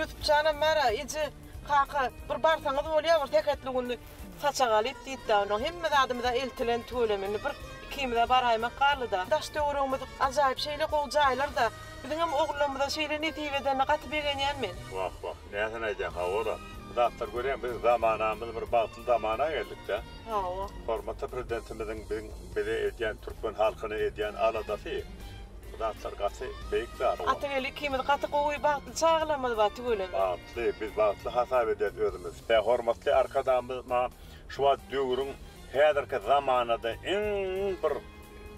Ýusupjanam bar-a, eje, kaka, bir barsaňyz bolýa bir sähetli günde saçak alyp diýdi-dä. Onnoň hemme zadymyz-a eltilen tüweleme indi bir ikimiz-ä baraýmak galdy-da. Daş-töweregimiz ajaýyp şeýle gowy jaýlar-da. Biziňem ogullarymyza şeýle nesip edenine gaty begenýän men. Wah, wah, näsini aýdýaň, hawa-la. Bu zatlar görýäň, biz zamanamyz bir bagtly zamana geldik-dä. Hawa. Hormatly Prezidentimiziň biziň bize edýän, türkmen halkyna edýän aladasy. Bu zatlar gaty beýik zat. Atageldi ikimiz gaty gowy bagtly çagalarymyz bar tüweleme. Bagtly biz bagtly hasap edýäs özümiz. Hormatly Arkadagymyz maňa şu wagt döwrüň häzirki zamanada iň bir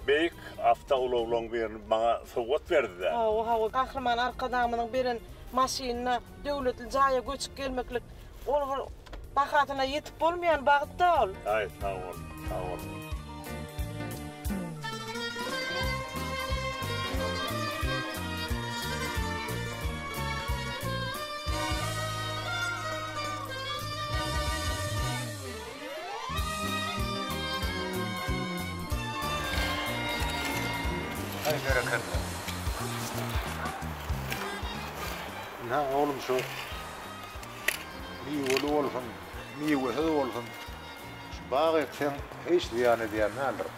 beýik awtoulaglaryň birini maňa sowgat berdidä. Hawa hawa Gahryman Arkadagymyzyň beren maşynyna döwletli jaýa göçüp gelmeklik ol bir bahasyna ýetip bolmaýan bagtda ol. Aý sag bol sag bol. Aý berekella. Ynha oglum şu Miweli bolsun, miwesiz bolsun, şu bag ekseň hiç zyýan edýän däldir.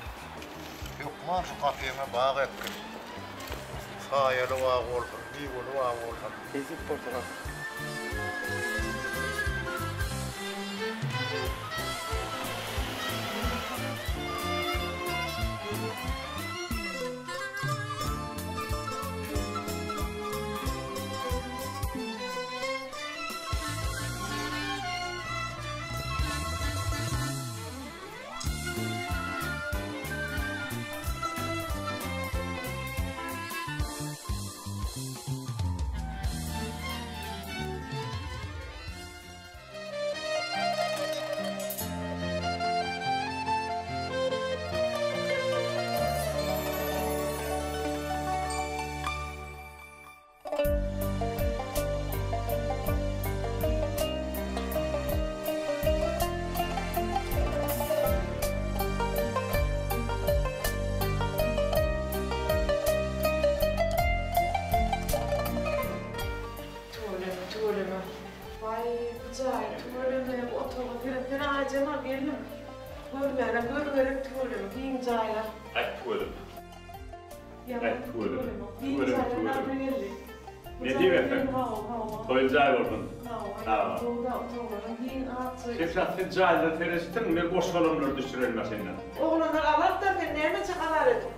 Hökman şu gapyňa bag ekgin. Saýaly bag bolsun, miweli bag bolsun. Nesip bolsa kaka. Tüweleme, tüweleme. Waý, bu jaý tüweleme, bu otaga seretsene Aýjemal gelnim. Görmäne göz gerek tüweleme, giň jaýlar. Aý tüweleme. Aý tüweleme. Tüweleme tüweleme. Nesip etsin. Toýly jaý bolsun. Sen şah sen jaýlara seredipsiň, men goş-golamlary düşürerin maşyndan. Oglanlar alar-da, sen nämeçe azar edip.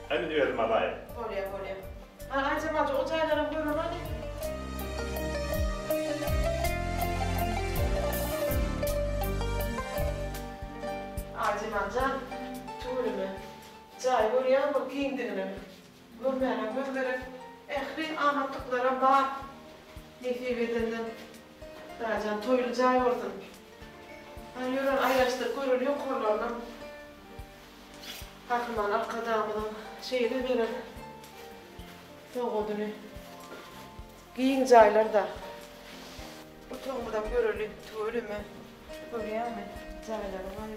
Aý men özüm alaýyn. Bolýa, bolýa. Hany Aýjemalja o jaýlaram göreli hany. Aýjemaljan, tüweleme. Jaý görýäňmi giňdigini. Görmäne göz gerek. Ähli amatlyklaram bar. Nesip edenden Hudaýjan toýly jaý bolsun. Hany ýören aýlaşdyryp göreli ýokarlarynam. Gahryman Arkadagymyzyň şeýle beren sowgadyny. Giň jaýlar-da. Otagymyzam göreli tüweleme. Görýäňmi jaýlary baý.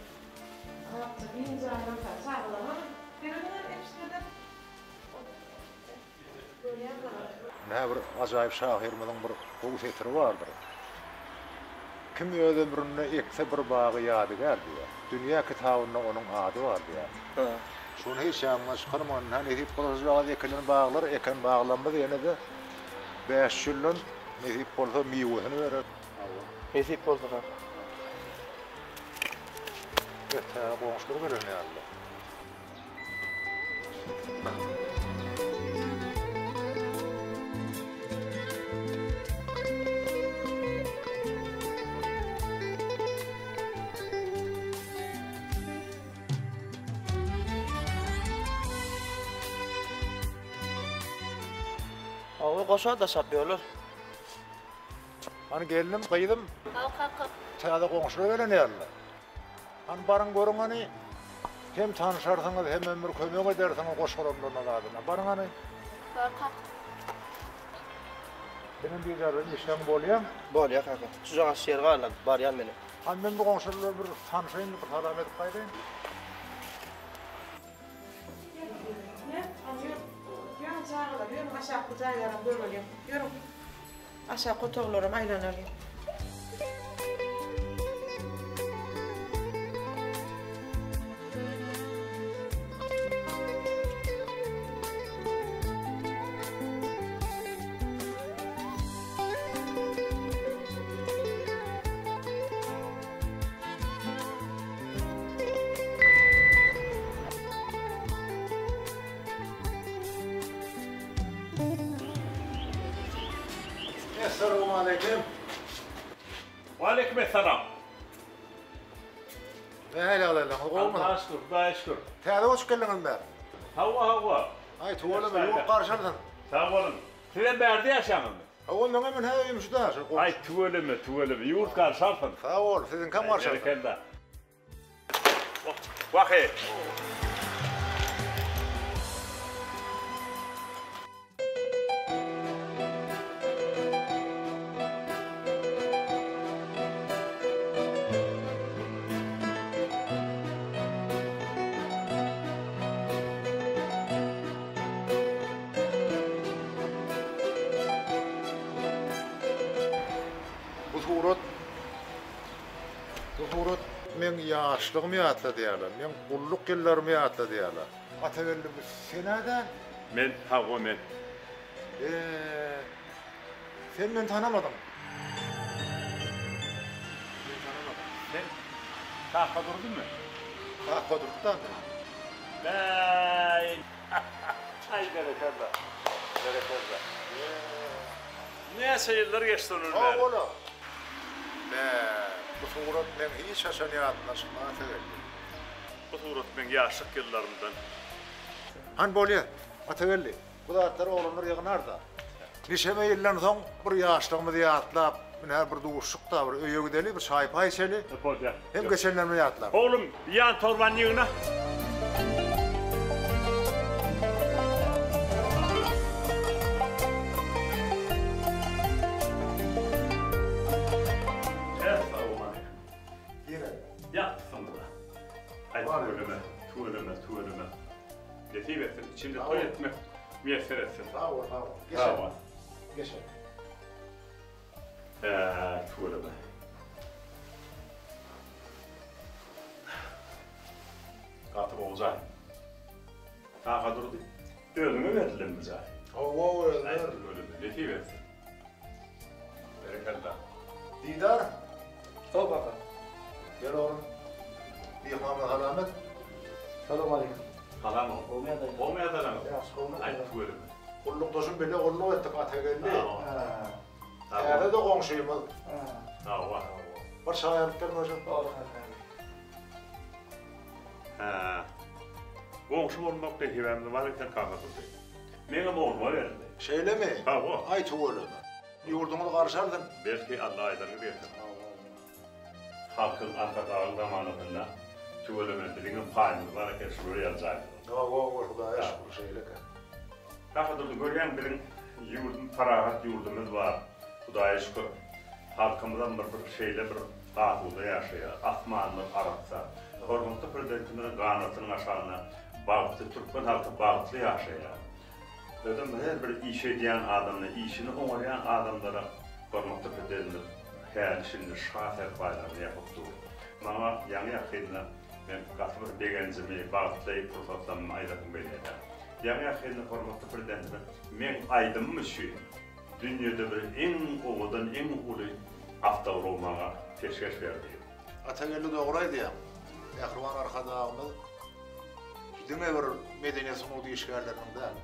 Akja giň jaýlar çagalar hany serediň eşitmeden görýän Ynha bir ajaýyp şahyrymyzyň bir gowy setiri bardyr. Kim öz ömründe ekse bir bagy ýadygär diýýär. Dünýä kitabynda onuň ady bar diýýär. Şuny hiç ýadyňdan çykarma, ynha nesip bolsa şujagaz ekilen baglar, eken baglarymyz ýene-de 5 ýyldan nesip bolsa miwesini berer. Nesip bolsa kaka. Öte goňşular gelen ýaly. Hawa goşa daşap ýörler. Hany gelnim, gyzym. Haw kaka. Täze goňşular gelen ýalylar. Hany baryň görüň hany. Hem tanyşarsyňyz, hemem bir kömek edersiňiz goş-golamlaryna zadyna. Baryň hany. Bar kaka. Senem bidardan işleň bolýaň. Bolýa kaka. Şujagaş ýeri galdy, barýan menem. Hany men bu goňşular bilen bir tanyşaýyn, bir salam edip gaýdaýyn. Ýör, hany ýör. Ýörüň çagalar, ýörüň aşakky jaýlaram göreliň. Ýörüň. Aşaky otaglaram aýlanalyň. Essalawmaleýkim. Waleýkim essalam. Nähili ýagdaýlaryňyz gowumy? Allaha şükür, Hudaýa şükür. Täze göçüp geldiňizmi bäri? Hawa, hawa. Aý, tüweleme, ýurt garşylsyn. Sag boluň. Sizem bärde ýaşaňyzmy? Hawa, meňem ynha öýüm şu-da, şu goňşy. Aý, tüweleme, tüweleme, ýurt garşy alsyn. Sag bol, siziňkem garşy alsyn. Berekella. Wah-eý. Bu surat Bu surat meň ýaşlygymy ýatladýarlar, meň gulluk ýyllarymy ýatladýarlar. Atageldi bu sen-ä däl? Men, hawa men. Eee, sen meni tanamadyň. Meni tanamadyň. Sen Kaka Durdymy? Kaka Durdy-da men. Bäý! Aý berekella. Berekella. Näçe ýyllar geçdi ondan bäri. Sag bol-a. Bä, bu surat meň hiç haçan ýadymdan çykmaz Atageldi. Bu surat meň ýaşlyk ýyllarymdan. Hany bolýa, Atageldi, bu zatlary oglanlar ýygnar-da. Nişeme ýyldan soň bir ýaşlygymyzy ýatlap, ine bir duşuşyk-da, bir öýe gideli, bir çaý-paý içeli. Bolýa. Hem geçenlerimizi ýatlap. Oglum, ýan torbany ýygna. Essalawmaleýkim. Girel. Ýatsyňyz-a. Aý, tüweleme, tüweleme, tüweleme. Nesip etsin, içinde toý etmek miýesser etsin. Sag bol, sag bol. Sag bol. Geçer. Äý, tüweleme. Gaty gowy jaý. Kakadurdy, özüňe berdilenmi bu jaý? Hawa, özüme Aý, berdiler. tüweleme, nesip etsin. Berekella. Didar. Haw kaka. Gel oglum. Myhmanlara salam et. Salowmaleýkim. Salam oglum. Gowmy ýagdaýlar? Gowmy ýagdaýlaryňyz? Ýagşy, gowmy? Aý, tüweleme. Gullukdaşym bile gulluk etdik Atageldi. Hawa. Täze-de goňşymyz. Hawa. Bir çaý alyp gel goja. Boldy kaka. Hä. Goňşy bolmak nesibämizde bar eken kaka Durdy. Meňem ogluma berildi. Şeýlemi? Hawa. Aý tüweleme. Ýurduňyz garşy alsyn. Belki Alla aýdanyňyz getir. Halkyň Arkadagyň zamanasynda tüweleme biziňem paýymyz bar eken şular ýaly jaýlar. Hawa Hudaýa şükür şeýle eken. Kaka Durdy görýäň biziň ýurdum parahat ýurdumyz bar Hudaýa şükür halkymyzam bir bir şeýle bir asuda ýaşaýar asmanymyz arassa hormatly Prezidentimiziň ganatynyň aşagynda bagtly türkmen halky bagtly ýaşaýar. Özem her bir iş edýän adamda, işini oňarýan adamlara hormatly Prezidentimiz häli-şindi şa serpaýlaryny ýapyp dur. Maňa ýaňy-ýakynda men gaty bir begenjimi, bagtly pursatlamymy aýdasym gelýär. Ýaňy-ýakynda hormatly Prezidentimiz meň aýdymym üçin dünýede bir iň owadan, iň uly awtoulag maňa peşgeş berdi. Atageldi dogry aýdýaň. Mähriban Arkadagymyz diňe bir medeniýet sungat işgärleriniň däl,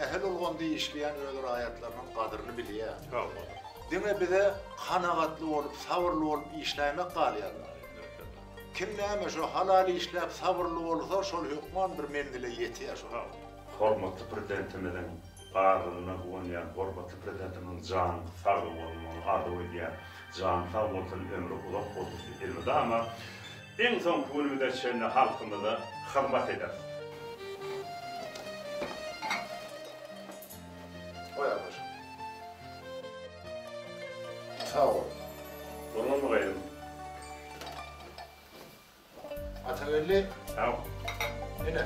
ähli ulgamda işleýän öz raýatlarynyň gadyryny bilýär. Diňe bize kanagatly bolup, sabyrly bolup işläýmek galýar. Kim näme şo halal işläp sabyrly bolsa, şol hökman bir menzile ýetýär şol. Hormatly Prezidentimiziň barlygyna guwanýan, hormatly Prezidentimiziň janyň sag bolmagyny arzuw edýän. Jany sag bolsun, ömri uzak bolsun diýip elmydama iň soňky günümize çenli halkymyza hyzmat ederis. Goý arkadaşym. Sag bol. Bolanmy gaýdym? Atageldi. Sag. Ine.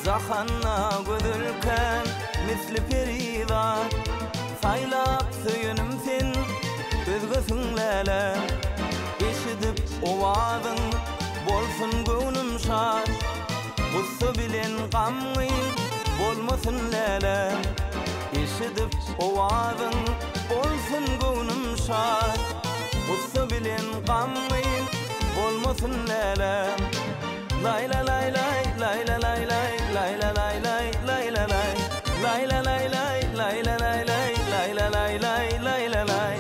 Jahanda gözelkän misli perizat Saýlap söýenim sen özgesiň läle Eşidip owazyň bolsun göwnüm şat Gussa bilen gamgy bolmasyn läle Eşidip owazyň bolsun göwnüm şat Gussa bilen gamgy bolmasyn läle Lay la lay lay lay la lay lay lay la lay lay lay la lay Lay la lay lay lay la lay lay lay la lay lay lay la lay.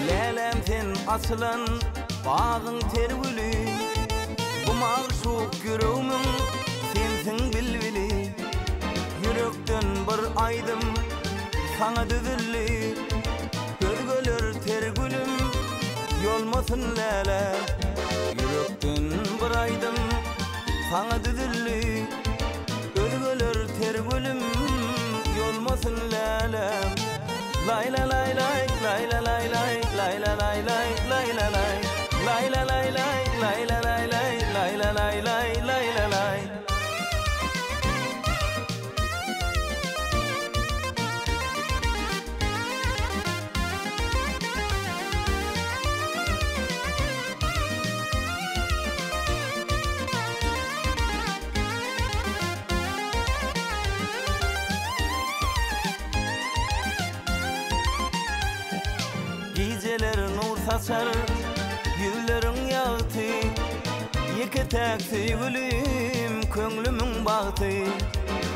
Läläm sen açylan bagyň ter güli, Bu magşuk ýüregimiň sensiň bilbili. Ýürekden bir aýdym saňa düzüldi, Özgeler ter gülüm ýolmasyn läle. Ýürekden bir aýdym saňa düzüldi, Özgeler ter gülüm ýolmasyn läle. Laý la laý laý, laý la laý laý, laý la laý laý, laý la laý. Laý la laý laý, laý la laý laý, laý la laý laý, laý la laý. Gijeler nur saçar, ýüzleriň ýagty, Ýeke-täk söýgülim, köňlümiň bagty.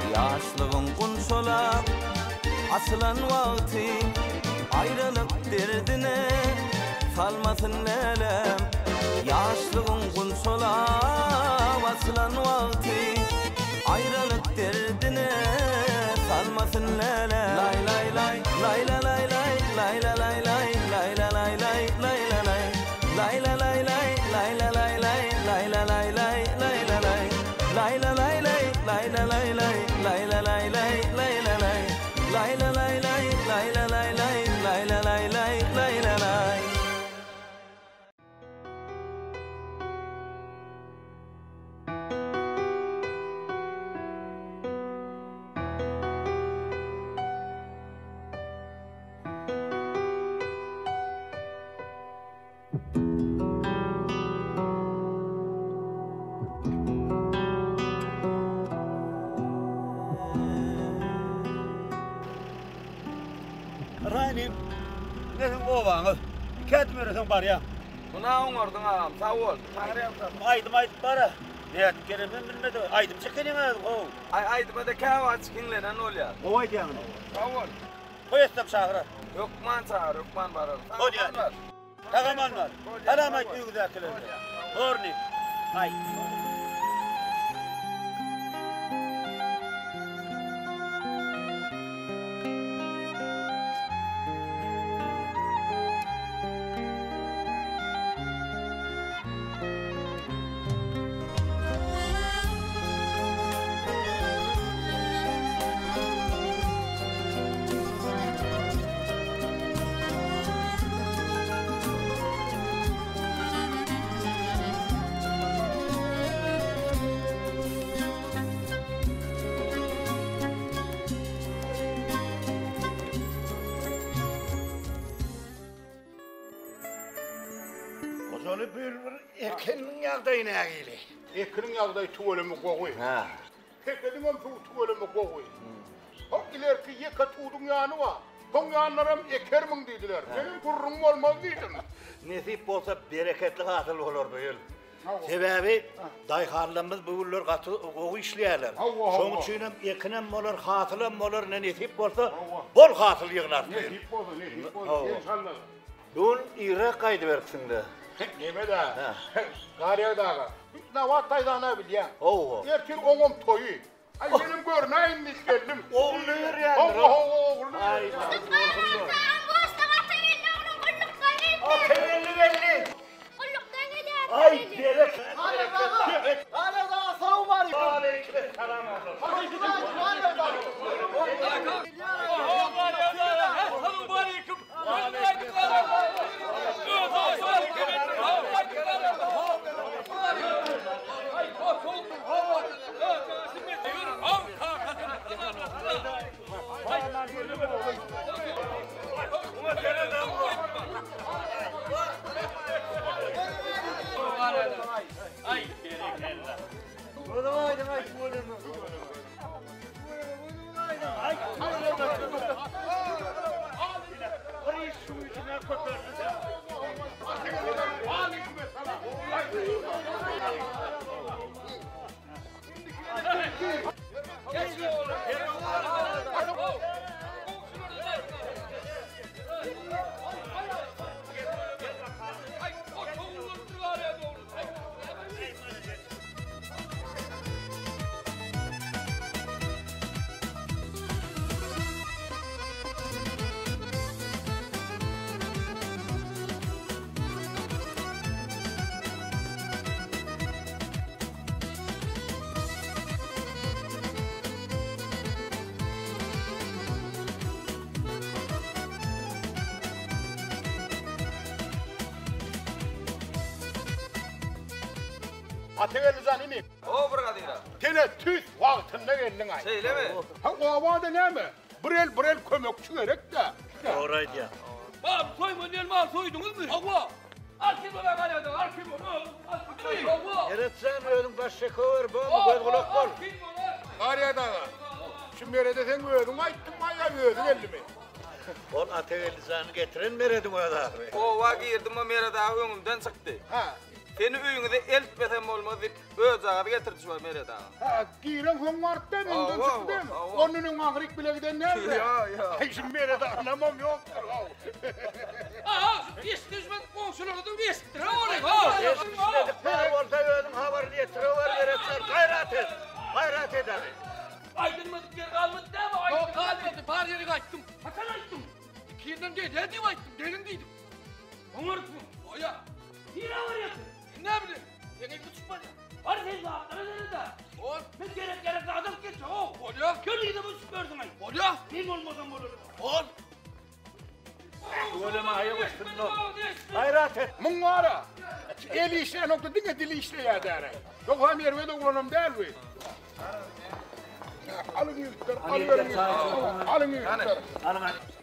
Ýaşlygyň gunçalap, açylan wagty, Aýralyk derdine salmasyn läläm. Ýaşlygyň gunçalap, açylan wagty, Aýralyk derdine salmasyn läle. Laý laý laý, laý la laý laý, laý la laý laý, laý la laý laý, laý la laý. Laý la laý laý, laý la laý laý, laý la laý laý, laý la laý. Laý la laý laý, laý la laý laý, laý la laý laý, laý la laý. Laý la laý laý, laý la laý laý, laý la laý laý, laý la laý. Raýnym, nesiň obaňyz? Kädim öreseň barýaň. Buna oňardyň agam, sag bol. Taňry ýalkasyn. Aýdym aýdyp bara. Nädip gelenimem bilmedim. Aýdym çekeliň özüň how. Aý aýdyma-da käwagt hiňlenen bolýar. Gowy aýdýaň. Sag bol. Toý etsem çagyrar. Hökman çagyr, hökman bararys. Bolýar. Sag-aman bar. Salam aýt öýüňizdäkilere. Borny. Aý. Hojaly bu ýyl bir ekininiň ýagdaýy nähili? Ekiniň ýagdaýy tüweleme gowy. Pekediňem suwy tüweleme gowy. Hol ilerki ýeke tuduň ýany bar. Soň ýanlaram ekermiň diýdiler. Menem gürrüň bolmaz diýdim. Nesip bolsa bereketli hasyl bolar bu ýyl. Sebäbi daýhanlarymyz bu günler gaty gowy işleýärler. Şonuň üçinem ekinem bolar, hasylam bolar, ine nesip bolsa bol hasyl ýygnarys bu ýyl. Nesip bolsa, nesip bolsa, enşalla. Bu gün irräk gaýdyberipsiň-dä. Neme-dä, Garýagdy aga, Nabat daýzany-a bilýäň. Hawa. Ertir oňam toýy. Aý, menem görnäýin diýip geldim. Ogluny berýändir. Hawa, hawa, ogluny berýär. Atageldi geldi. Gullukdan gelýär. Aý, bereket. Garýagdy aga, salowmaleýkim. Waleýkim-essalam oglan. Salowmaleýkim. Atageldi jan inim. O brigadira. Sene tüýs wagtynda geldiň-aý. Şeýlemi? Ha obada näme? Bir el bir el kömekçi gerek-dä. Dogry aýdýaň. Mal soýma diýen mal soýduňyzmy? Hawa. Arkin bola galýada, arkin bol. Hawa. Meret jan özüň baş çekewer, bormy göz gulak bol. Garýa daga, şu Merede seň özüň aýtdyňmy ýa özi geldimi? Ol Atageldi jany getiren Merediň özi ahyry. Oba girdim we Meret aga öňümden çykdy. Ha. Seni öýüňize eltmesem bolmaz diýip, özjagazy getirdi şu Meret aga. Ha, giren soň baryp-da öňden çykdy dämi? Ondan öň aňryk bile giden dälmi? Ýok, ýok. Aý, şu Merede ynamam ýokdur, how. Aha, şu eşidişmedik goňşulara-da eşitdir-ä ony, how. Eşidişmedik bar bolsa özüň habaryny ýetirewer Meret jan, gaýrat et! Gaýrat et hany. Aýdylmadyk ýer galmady dämi? Aýtdym. Galmady, bar ýerini aýtdym. Haçan aýtdyň? Ikinden gelýär diýip aýtdym, geliň diýdim. Oňarypmy? Oýa. Nirä barýarsyň? Näme bilen? Sen ilki uçup barýaň. Bar sen zatlara seret-ä. Bol. Men gerek gerek zat alyp geljek how. Bolýa. Gel yzyma uçup berdiň-aý. Bolýa. Men bolmasam bolar. Bol. Tüweleme aýak üstünde ol. Gaýrat et. Muň bar-a. Eli işlänokda diňe dili işleýär däre. Ýogsam erbet oglanam däl bu. Alyň ýigitler, alyberiň ýigitler. Alyň ýigitler.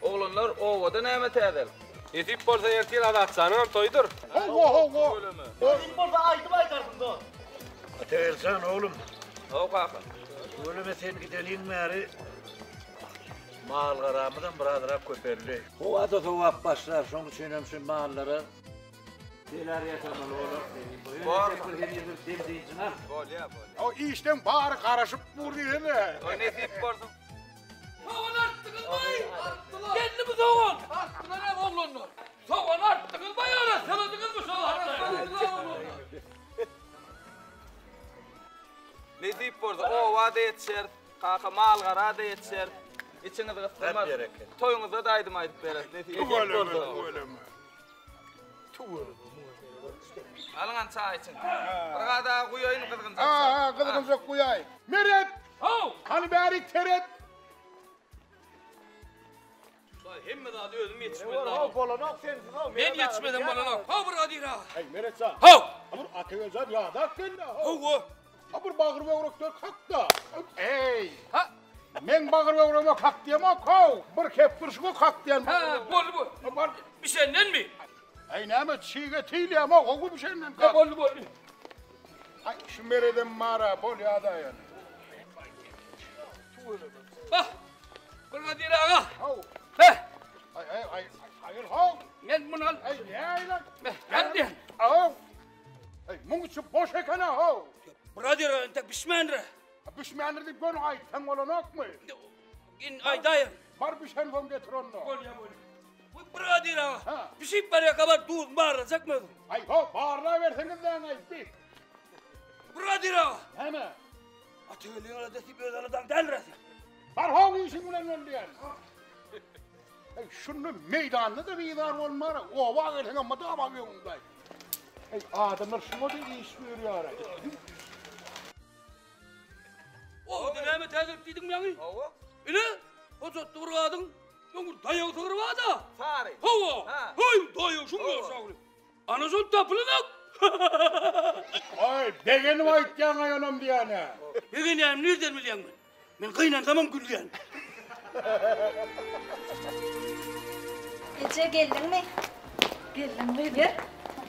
Oglanlar obada näme täzelik? Nesip bolsa ertir Azatjanyňam toýudyr. Hawa, hawa. Nesip bolsa aýdym aýdarsyň dost. Atageljan oglum. Haw kaka. Tüweleme sen gideliň bäri mal-garamyzam birazrak köpeldi. Howa-da sowap başlar, şoň üçinem şu mallara telär ýasamaly bolar. Bor. Ýöne bir heniz bir dem dynjyň al. Bolýa, bolýa. O işleň bary garaşyp dur diýsene. O nesip bolsa. Sogan artdyňyz baý. Artdylar. Geldimi sogan? Artdylar hem oglanlar. Sogan artdyňyz baý arassaladyňyzmy şol artdylar oglanlar. Nesip bolsa oba-da ýetişeris. Kaka mal-gara-da ýetişeris. Içiňiz gysdyrmaz. Toýuňyzda-da aýdym aýdyp bereris. Nesip Tüweleme, bolsa. tüweleme. Tüweleme. Alyň hany çaý içiň. Bir gada guýaýyn gyzgynjak çaý. Ha, ha, gyzgynjak guýaý. Meret! Haw! Hany bärik seret! Hemme zady özüm ýetişmeli. Haw, bolanok sensiz haw. Men ýetişmesem bolanok. Haw bir Gadyr aga. Eý, Meret jan. Haw! Ha bir Atageldi jan ýadap geldi haw. Hawa. Ha bir bagyr böwrekler kak-da. Eý! Ha! Meň bagyr böwregime kak diýemok haw. Bir kepgir şuňa kak diýen. Ha, boldy bu. Bar. Bişendenmi? Eý, näme çig eti iýýäm-ow, gowy bişenden kak. Ha, boldy, boldy. Aý, şu Meredem bar-a, bolýa-da ýöne. Bah! Bir Gadyr aga. Haw. Heh. Aý, aý, aý, aýyl haw. Men muny al. Aý, näýle? Meh, gel diýen. Haw. Aý, muň içi boş eken-a, haw. Brother, entek bişmändir. Bişmändir diýip göni aýtsaň bolanokmy? Indi aýdaýyn. Bar bişensoň getir onda. Bolýa, bolýa. Brigadir aga, bişip barýarka baryp duzuny barlajakmy özüň? Aý, ho, barlaberseňiz däň-aý, bi. Brigadir aga! Näme? Atageldiň aladasy diýip öz aladaň däldir-ä sen? Bar ho, işiň bilen bol diýýän. Eý, şunda meýdanda-da bizar bolmar, oba gelseňem mydama öňüňde. Eý, adamlar şuňa-da iş buýurýar-a. Obada näme täzelik diýdiňmi ýaňy? Hawa. Ine, hojatly bir gadyň öň bir daýaw sygry bar-da. Sary. Hawa. Haý, daýaw şuň ýaşagyny. Ana şol tapylanok. Aý, begenip aýtýaň-aý onam diýýän-ä. Begenýänim nirden bilýäň men? Men gynansamam gülýän. Eje geldiňmi? Geldim gyz ger.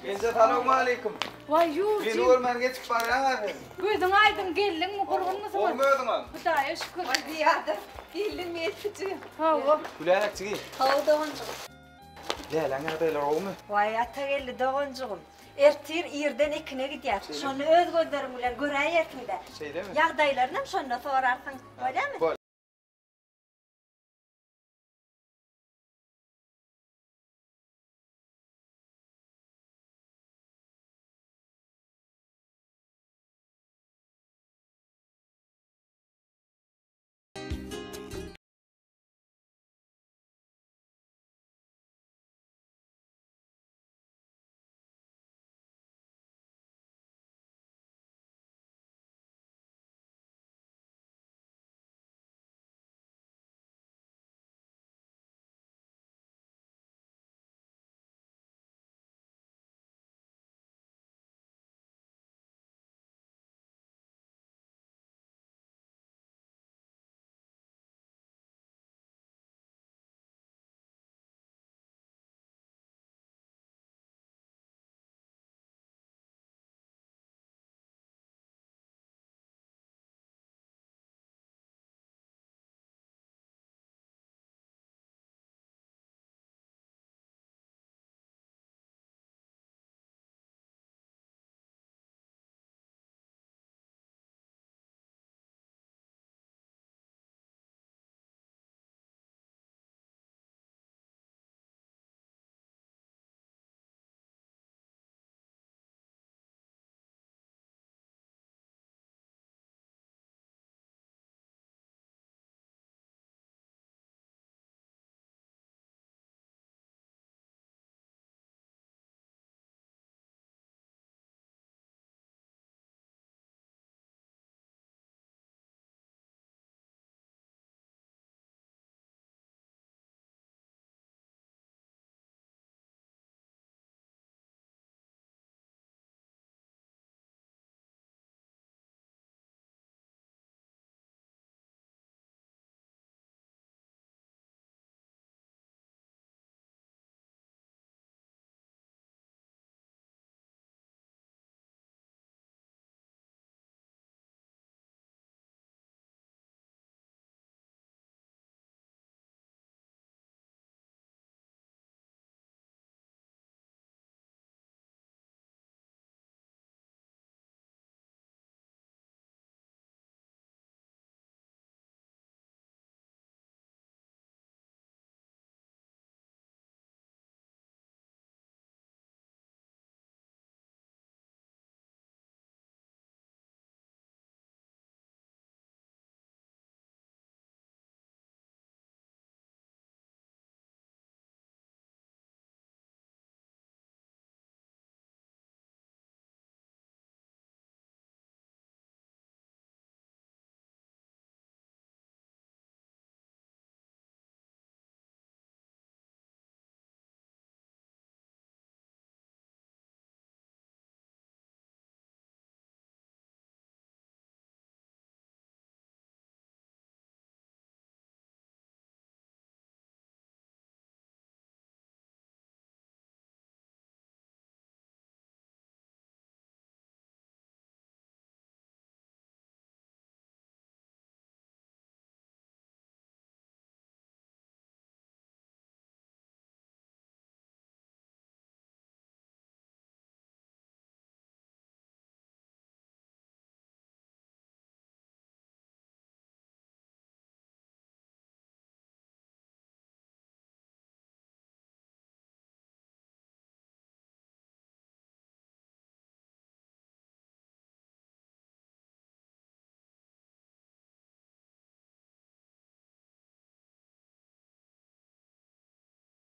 Eje salowmaleýkim. Waý ýurjy. Meni görmän geçip barýaň-a sen. Gözüň aýdyň geldiňmi gurgunmysyňyz? Gowmy özüňem? Hudaýa şükür. Waý zyýada. Geldiňmi ýetijigim? Hawa. Gülälek jigi. Hawa doganjygym. Läläň ýagdaýlary gowumy? Waý Atageldi doganjygym. Ertir irden ekine gidýäs. Şonda öz gözleriň bilen göräýersiň-dä. Şeýlemi? Ýagdaýlarynam şonda sorarsyň. Bolýamy? Bol.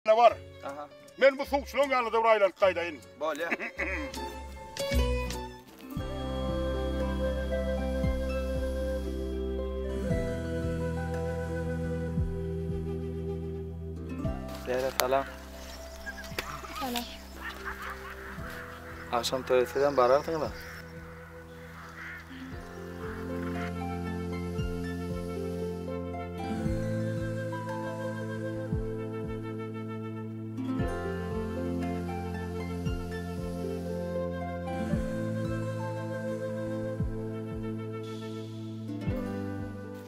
Bar. Men bu suwçulaň ýanyna bir aýlanyp gaýdaýyn. Bolýa. Däde salam. Salam. Agşam toýa sizem bararsyňyz-a?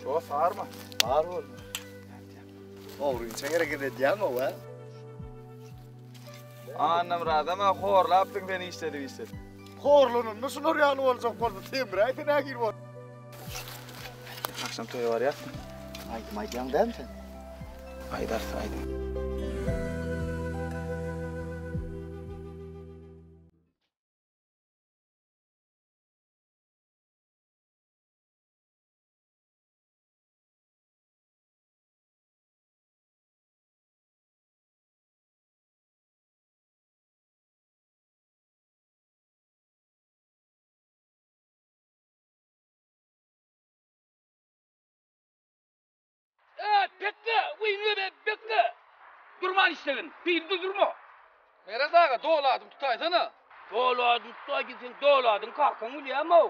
Şo sarma. Bar boldy. Ogryça hereket edýäň-ow, hä? Annamyradam-a horlapdyň sen işledip işledip. Horlananda şular ýaly boljak bolsa semräýse nähili bor. Agşam toýa barýasmy? Aýdym aýdýaň dämi sen? Aýdarys aýdym. Eee, Pekge, uýňe Pekge. Durman işlegin, pilde durma. Meret aga, doly adymy tutaýsana. Doly adyny tutaý diýseň, doly adyň kakaň bilýäm-ow.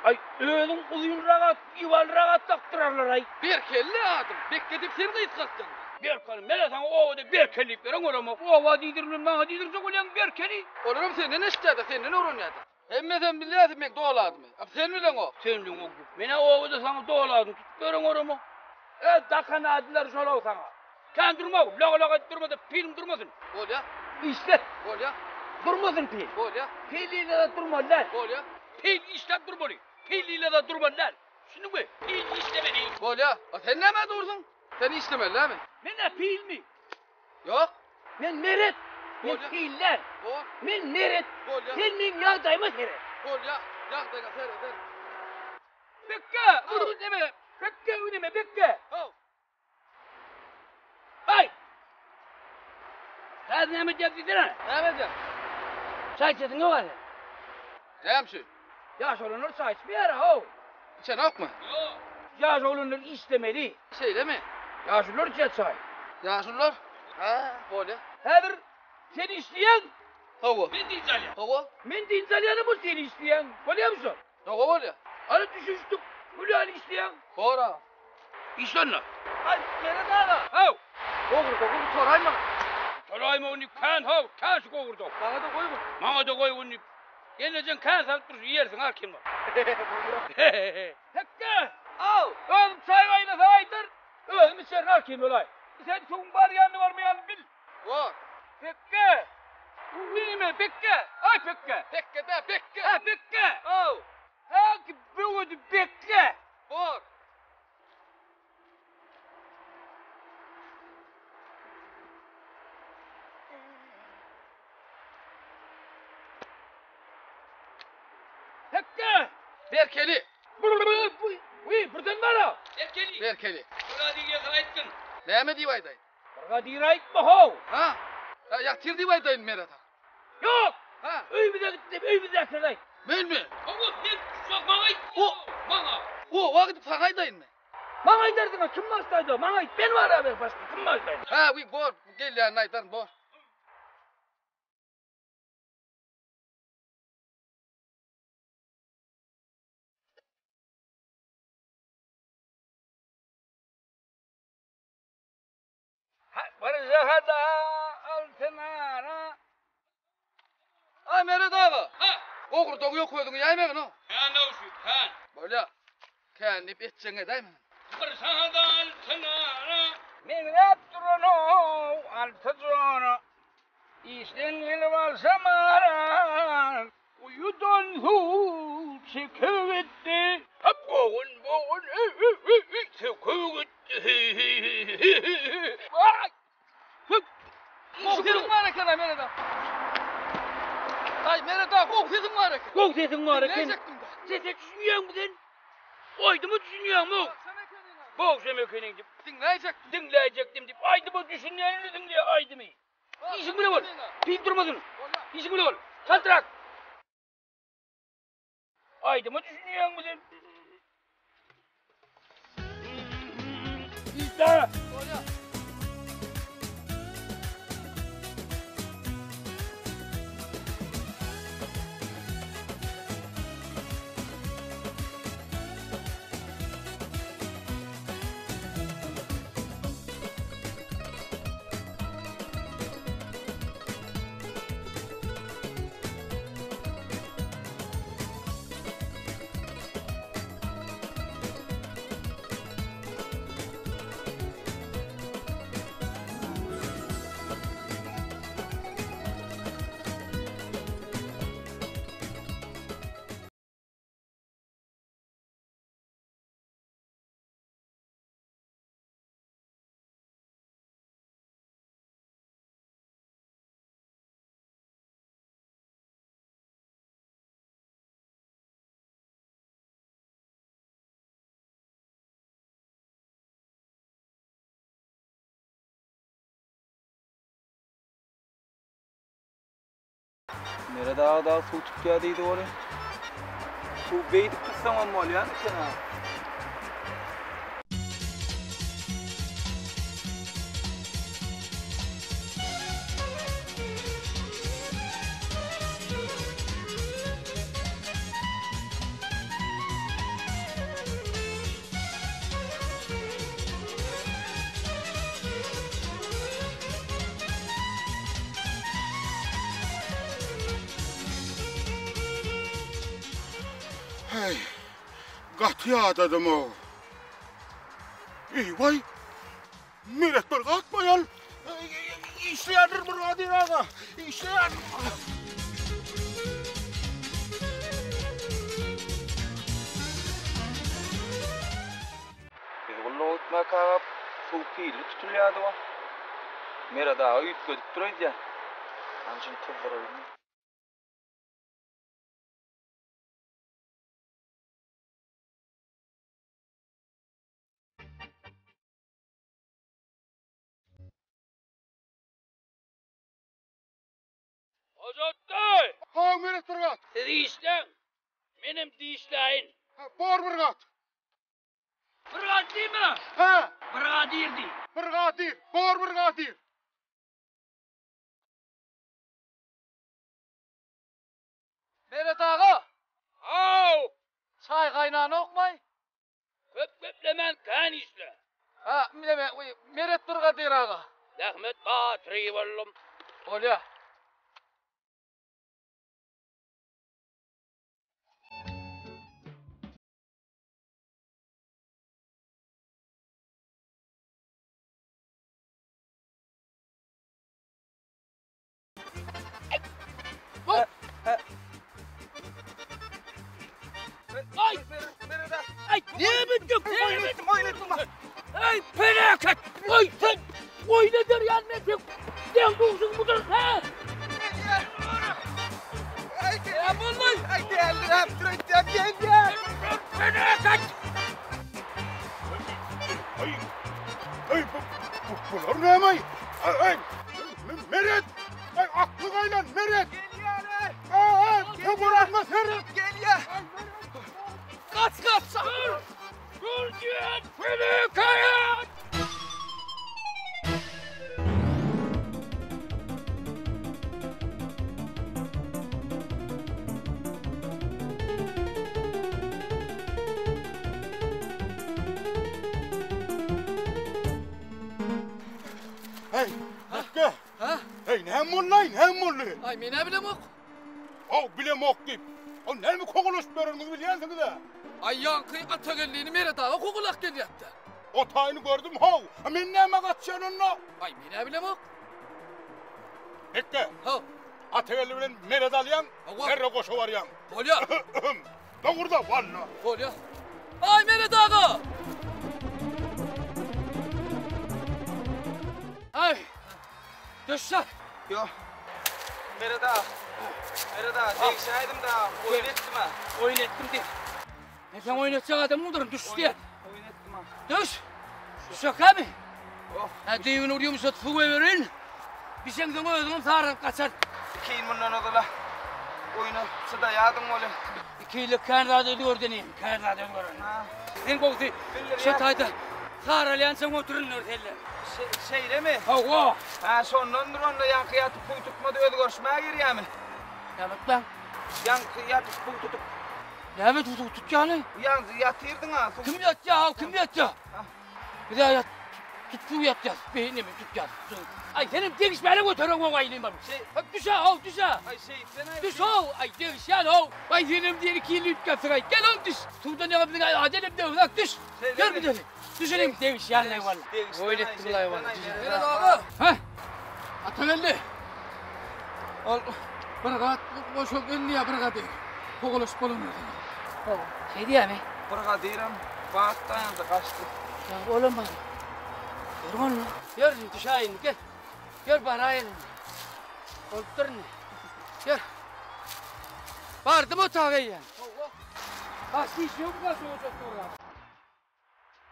Aý, özüň uzynrak at, iwalrak at dakdyrarlar-aý. Berkeli adym, Bekge diýip sen gysgaltdyň. Berkeli, men-ä saňa obada Berkeli diýip beren bolamok. Oba diýdirmän maňa diýdirjek bolýaň Berkeli. Olaram senden eşitýär-de, senden öwrenýär-de. Hemmesem bilýär meň doly adymy. A sen bileňok. Sen bileňok diýip. Men-ä obada saňa doly adyňy tutup beren bolamok. Öz dakan adlary şol-ow saňa. Kän durma, log-log edip durma-da, piliň durmasyn. Bolýa. Işlet. Bolýa. Durmasyn pil. Bolýa. Pil ile-de durmaly däl. Bolýa. Pil işläp durmaly. Pil ile-de durmaly däl. Düşündiňmi? Pil işlemeli. Bolýa. A sen nämä dursuň? Sen işlemeli dälmi? Men-ä pilmi? Ýok. Men Meret. Men Bolýa. pil däl. Bor. Men Meret. Bolýa. Sen meň ýagdaýyma seret. Bolýa. Ýagdaýyňa serederin. Pekge! Urgun neme? Pekge neme? Pekge! How. Aý! Häzir näme edýäs diýsene? Näme edýäs? Çaý içesiň ýok häzir. Näme üçin? Ýaş oglanlar çaý içmeýär how. Içenokmy? Ýok. Ýaş oglanlar işlemeli. Şeýlemi? Ýaşulular içýär çaý. Ýaşulular? Hä, bolýa. Häzir sen işleýäň. Hawa. Men dynç alýan. Hawa. Men dynç alýanam bol sen işleýäň. Bolýamy şo? Hawa bolýa. Ana düşünişdik. Gülýän işleýäň. Bor aga. Işle onda. Aý, Meret aga. Haw. Gowurdagy gutaraýma. Gutaraýma ony kän haw, kän şu gowurdak. Maňa-da goý bir. Maňa-da goý ony. Gelnejeň kän salyp dursun, iýersiň al kim bar. Hekge! Aw! Özüm çaý gaýnasa aýdar, özüm içerin al kim bolaý. Sen suwuň barýanyny barmaýanyny bil. Bor. Pekge! Nime, Pekge! Aý, Pekge! Pekge dä, Bekge! Hä, Bekge! Aw! Hä, böwedi Bekge! Bor. Pekge! Berkeli! Wiý, birden bar-a! Berkeli! Berkeli. Brigadir gelse aýtgyn. Näme diýip aýdaýyn? Brigadir aýtma how! Ha? Ha, ýatyr diýip aýdaýyn Meret aga. Ýok! Ha? Öýümize git diýip öýümizdäkilere aýt. Menmi? Hawa, men maňa aýt. O, maňa. Oba gidip saňa aýdaýynmy? Maňa aýdarsyň-a, kim başda aýdar? Maňa aýt, men bar-a başga kim başda aýdar? Ha, wiý, bor, gelýänini aýdaryn, bor. Bir jahada altyn ara. Aý Meret aga. Ha. Gowurdagy ýok özüňi ýaýmagyn-ow. Kän-ow şu, kän. Bolýa. Kän diýip etjegiňi edäýme. Bir jahada altyn ara. Meňzäp duran-ow alty jana. Işden gelip alsam ara. Guýudan suw çekip gitdi. Bogun, bogun, söküp gitdi. Aý! Gowy sesiň bar eken-aý Meret aga. Aý Meret aga gowy sesiň bar eken. Gowy sesiň bar eken. Diňläýjekdim-dä. Sese düşünýäňmi sen? Aýdyma düşünýäňmi? Bogşam ekeniň diýip. Diňläýjekdim. Diňläýjekdim diýip. Aýdyma düşünýänini diňle aýdymy. Işiň bile bol. Pil durmasyn. Işiň bile bol. Çaltrak. Aýdyma düşünýäňmi sen? Işle. Bolýar. Meret aga dagy suw tutýar diýdi welin, suw beýdip tutsaňam bolýan eken-ä. Heý, gaty ýadadym-ow. Eý-waý, Meret bir galkmaýal. Işleýändir bir Gadyr aga, işleýän. Biz gulluga gitmäkägä suw pilli tutulýardy wa. Meret aga üýtgedipdir öýdýän. Hany şuny tyzdyraýyn. Hojatdaý! Ha, Meret bir gat. Siz işläň, menem dişläýin. Ha, bor bir gat. Bir gat diýme! Ha! Brigadir diý. Brigadir, bor brigadir. Meret aga! Haw! Çaý gaýnanokmaý? Köp geplemän kän işle. Ha, neme, Meret brigadir aga. Zähmet batyry boldum. Bolýa. Ay! Ay! Ne bitdik? Oýun etdim, oýun etdim. Ay felaket! Oy sen! Oýun eder ýaly men sen. Sen duşuň budur ha? Ay, ya vallahi. Ay geldi, hep geldi. Felaket! Ay, ay bu, bu, bular näme? Ay, ay, Meret! Ay akly gaýlan Meret! Gelýär, ay. Ay, ay, töweregime seret! Gelýär. Kaç kaç. Dur! Dur diýen felaket! Hey, Mekge! Ha? Hey, näme boldy, näme boldy? Ay men ne bilemok. Aw, bilemok diýip. Aw, näme kogulaşyp ýöreniňizi bilýänsiňiz-ä? Ay ýaňky Atageldini Meret aga kogulak gelýärdi. O taýyny gördüm, how. A men näme gaçýan onda? Ay men ne bilemok. Mekge. Ha. Atageldi bilen Meret alýaň, Hawa. Herre goşa barýaň. Bolýar. Dogruda, walla. Bolýar. Ay Meret aga. Ay. Düşsek. Yo. Meret aga. Meret aga, degişäýdim da, oýun etdim ha. Oýun etdim diý. Men sen oýun etjek adam muduryn, düş diýen. Oýun etdim ha. Düş. Düşek abi. Oh. Ha düýbüni urýumşat suw goýberin. Bişeňsoň özüňem saralyp gaçar. Iki ýyl mundan ozal-a oýna çydaýardyň welin. Iki ýylda kän zat özgerdi inim, kän zat özgeren. Sen gowusy şo taýda saralýançaň otur indi bir selle. Şeýlemi? Hawa. Hä, şondandyr onda ýaňky ýatyp puw tutma-da özgerişmä girýämi? Näme etmäň? Ýaňky ýatyp puw tutup. Näme tutup tutýany? Ýaňky ýatyrdyň-a. Kim ýatýa-how, kim ýatýa? Biz-ä ýat, tutsuw ýatýas, beýnimi tutýas. Aý, senem degişmäne götereňok aý inim. Şeý, düş-ä, how, düş-ä. Aý, şeýtsen-aý. Düş-how, aý, degişýän-how. Aý, senem diýen iki ýyl üýtgäpsiň, aý. Gel-how, düş. Suwdan ýaňa biziň aý, adelem döwzak, düş. Gel gideli. Düş inim, degişýän-aý walla. Oýun etdim-laý walla. Meret aga. Hä? Atageldi. Ol bir gat goşa geldi ýa bir gadyr. Kowalaşyp bolanok. Hawa, şeý diýýämi? Bir gadyram bat daýandy, gaçdy. Ýa olam bar. Ýör onda. Ýör indi düşäý indi, gel. Ýör baraýyn indi. Bolupdyr indi. Ýör. Bardym otaga eýýäm. Hawa. Başga iş ýokmy gaçyp oturýan?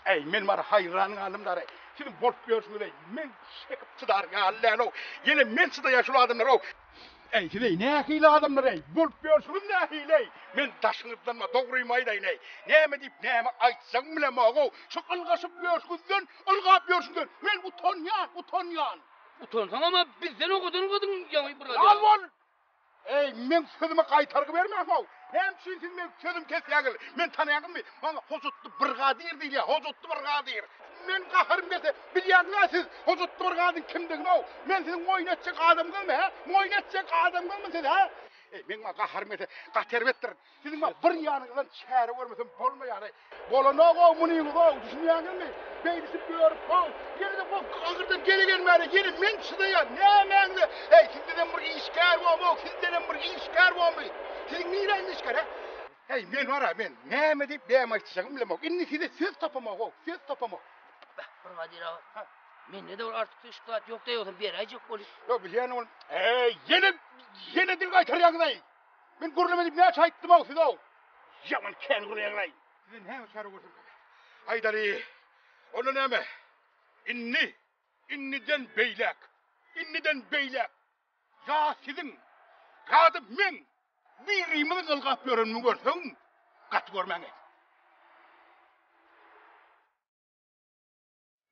Äý, men bar haýran galdym dary. Siziň bolup ýörşüňize men çekip çydar ýaly däl-ow. Ýene men çydaýan şul adamlara-ow. Äý, siz-eý, nähili adamlar-eý? Bolup ýörşüňiz nähili-eý? Men daşyňyzdan-ma, dogrymy aýdaýyn-eý. Näme diýip, näme aýtjagymy bilemog-ow. Şu ylgaşyp ýörşüňizden, ylgap ýörşüňizden men utanýan, utanýan. Utansaňam-a bizden owadan gyzyň ýaňy bir Lal bol! Eý, meň sözüme gaýtargy bermäň-how! Näme üçin siz meň sözümi kesýäňiz? Meni tanaýaňyzmy? Maňa Hojatly brigadir diýilýär, Hojatly brigadir! Men gaharym gelse, bilýäňiz-ä siz Hojatly brigadyň kimdigini-ow! Men siziň oýun etjek adamyňyzmy, hä? Oýun etjek adamyňyzmy siz, hä? Eý, meň maňa gaharym gelse, gaty erbetdir. Siziň maňa bir ýanyňyzdan çäre görmesem bolmaýar-aý. Bolanok-ow munyňyz-ow, düşünýäňizmi? Beýdişip ýörüp-ow, ýene-de bu agyrdan gele-gelmäne ýene men çydaýan, nämäňize? Heý, sizdenem bir işgär bormy-ow, sizdenem bir işgär bormy? Siziň niräňiz işgär, hä? Heý, men bar-a, men näme diýip, näme aýtjagymy bilemok. Indi size söz tapamok-ow, söz tapamok. Beh, brigadir aga, mende-de bir artyk-düşük zat ýok-da, ýogsam beräýjek bolup. Ýok, bilýän ol. Eý, ýene, ýene dil gaýtarýaňyz-aý! Men gürleme diýip näçe aýtdym-ow size-ow! Ýaman kän gürleýäňlaý. Size näme çäre görsem Aýdaly, onda näme? Indi, indiden beýläk, indiden beýläk ýa siziň, ýa-da meň birimiziň ylgap ýörenimi görseň, gaty görmäň-eý.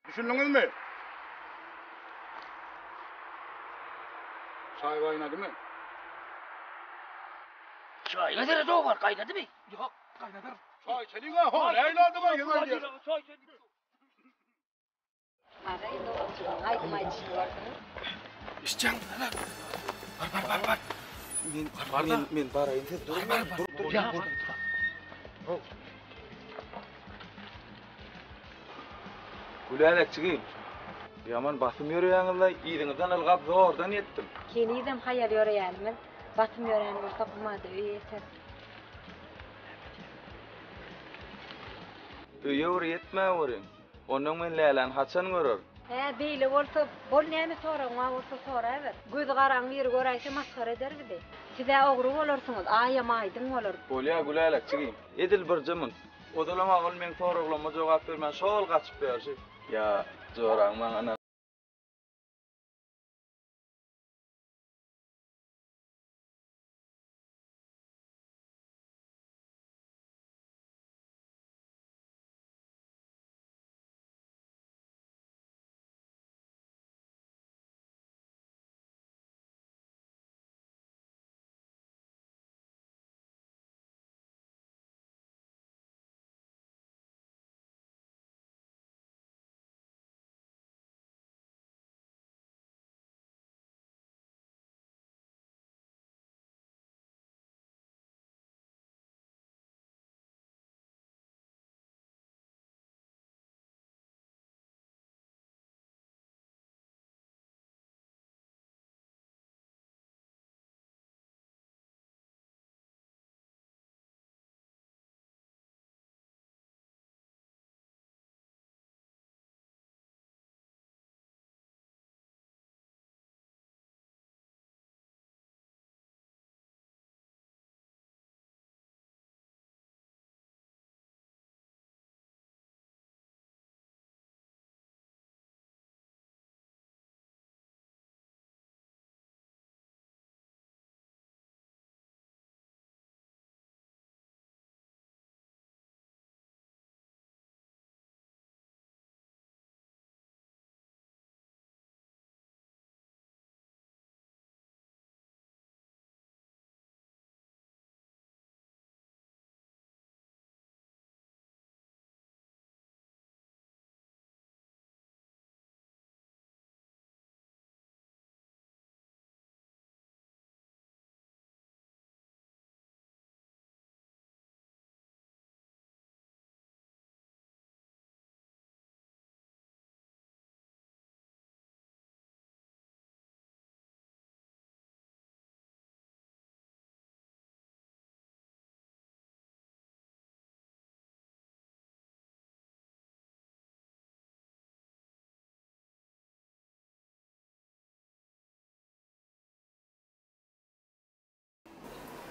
Düşündiňizmi? Çaý gaýnadymy? Çaýyňa seret obar, gaýnadymy? Ýok, gaýnadar. Çaý içeliň-ä, ho, nähili adam-a, ýene aýdýar. Çaý içeliň. Aga, indi oturdyň, aýdym aýdyşyny gördüňiz. Işjeň, bar, bar, bar, bar. Men, men, men baraýyn, siz duruň. Bar, bar, dur, dur, dur. Gülälekjigim, ýaman basym ýöreýäňiz-laý, yzyňyzdan ylgap zordan ýetdim. Henizem haýal ýöreýänimiz, basym ýörän bolsak gumada öýe ýeteris. Öýe bir ýetmäweriň. Onnoň men Läläni haçan görerin? Hä, beýle bolsa, bol näme soragyň bar bolsa soraber. Gözi garaň biri göräýse masgara eder bizi. Siz-ä ogry bolarsyňyz, aýam aýdyň bolar. Bolýa Gülälekjigim, edil birje munt. Ozalam-a ol meň soraglama jogap bermän şol gaçyp ýörşi. Ýa joraň maňa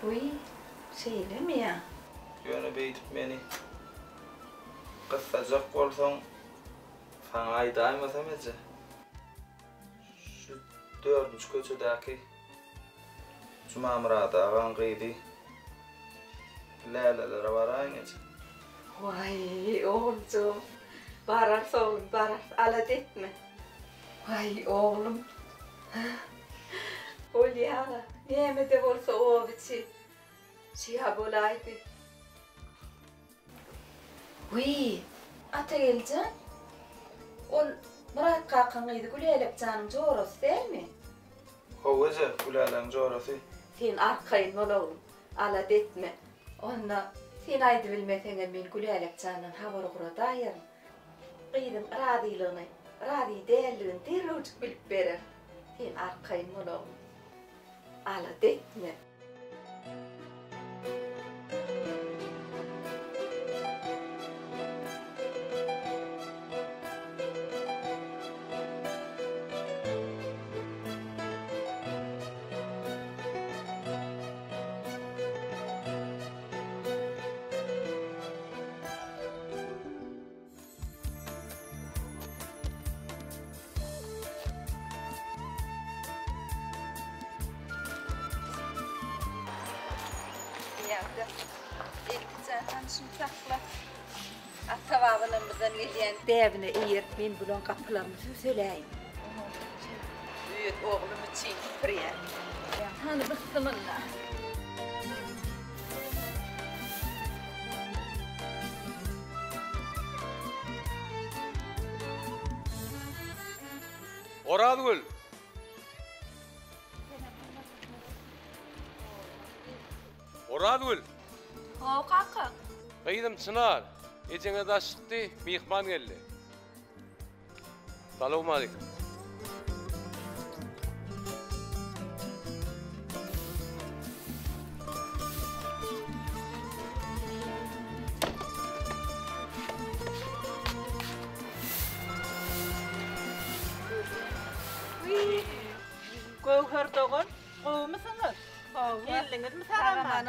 Wiý, şeýlemi ýa? Ýöne beýdip meni gyssajak bolsaň, saňa aýdaýmasam eje. Şu dördünji köçedäki Jumamyrat agaň gyzy Lälelere baraýyn eje. Waý, oguljygym, bararys oglum, bararys, alada etme. Waý, oglum. Bolýa-la, näme-de bolsa oba içi şyha bolaýdy. Wiý, Atageldi jan, ol Myrat kakaň gyzy Gülälek janyň jorasy dälmi? Hawa eje, Gülälegiň jorasy. Sen arkaýyn bol oglum, alada etme. Onda sen aýdybilmeseňem men Gülälek jandan habar ugradaýaryn. Gyzyň razylygyny, razy däldigini derrewjik bilip berer. Sen arkaýyn bol oglum. Alada etme. Ýa-da eltije hany şuny sakla. Ata-babalarymyzdan gelýän däbine eýerip men bulaň gapylaryny sübseläýin. Öz oglum üçin süpürýän. Hany bysmylla. Orazgül! Orazgül! Hawa kaka. Gyzym Çynar, ejeňe daş çykdy, myhman geldi. Salowmaleýkim. Göwher dogan, gowumysyňyz? Geldiňizmi sag-aman?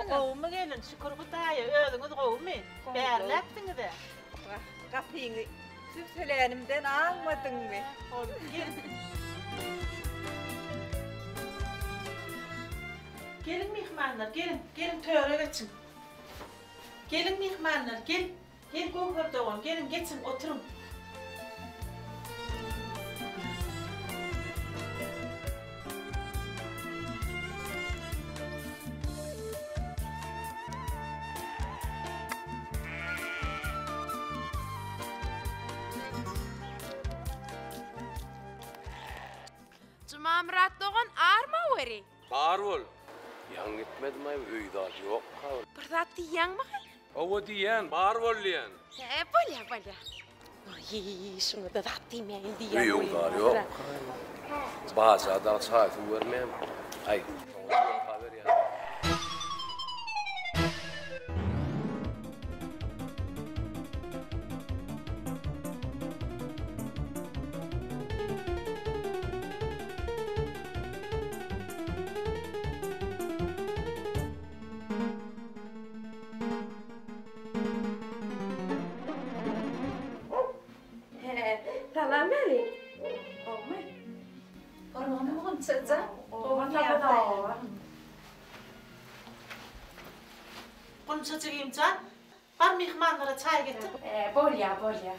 Gowumy gelin, şükür Hudaýa, özüňiz gowumy? Bärläpsiňiz-ä. Gapyňy sübselänimden aňmadyňmy? Geliň myhmanlar, geliň, geliň töre geçiň. Geliň myhmanlar, gel, gel Göwher dogan, geliň geçiň, oturyň. Jumamyrat dogan armaweri. Bar bol. Ýaňy gitmedimaý öý zat ýokka. Bir zat diýýäňmi? Hawa diýýän, bar bol diýýän. Hä, bolýa, bolýa. Aý, şuňa-da zat diýmäýin diýýän. Öý zat ýok. Baja dagy çaý suw bermeýämi? Aý, şoňa ýok berýän. Salam Mälik. Gowmy? Gowmy Gunça jan? Gowmy ýagdaýlar? Gunça jigim jan, bar myhmanlara çaý getir. Bolýa, bolýa.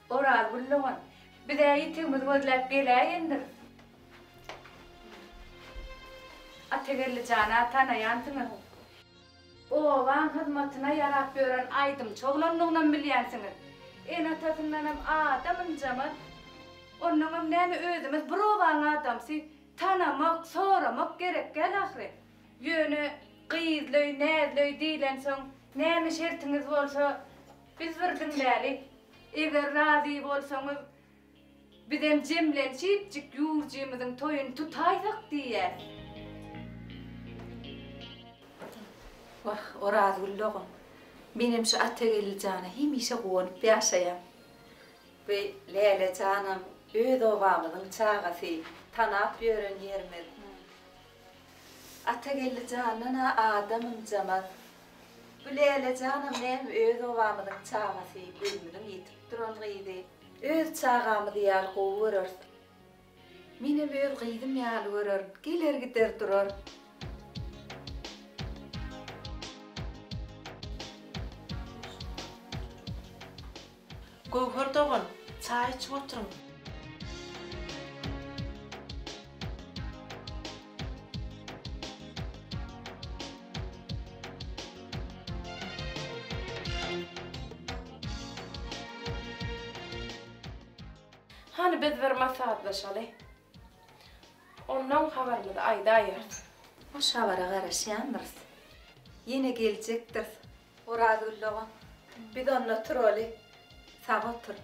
Orazgül dogan, biz-ä ýitigimizi gözläp geläýendiris. Atageldi jana tanaýansyňyz. Obaň hyzmatyna ýarap ýören aýdymçy oglandygynam bilýänsiňiz. Ene-atasyndanam adam ynjamaz. Onnoňam näme özümiz bir obaň adamsy, tanamak, soramak gerek däl ahyry. Ýöne gyzly öý, näzli öý diýlensoň, näme şertiňiz bolsa, biz bir diňläli. Eger razy bolsaňyz, Bizem jemlenşipjik ýurjymyzyň toýuny tutaýsak diýýäs. Wah, Orazgül dogan, menem şu Atageldi jana hemişe guwanyp ýaşaýan. Bu Läle janam öz obamyzyň çagasy, tanap ýören ýerimiz. Atageldi jandan-a adam ynjamaz. Bu Läle janam näme öz obamyzyň çagasy, gözümiziň ýetip duran gyzy. Öz çagamyz ýaly gowy göreris. Menem öz gyzym ýaly görerin, geler gider durar. Göwher dogan, çaý içip oturyň. Hany biz bir maslahatlaşaly. Onnoň habarymyzy aýdaýarys. Hoş habara garaşýandyrys. Ýene geljekdiris. Orazgül dogan, biz onda turaly. Sag otur.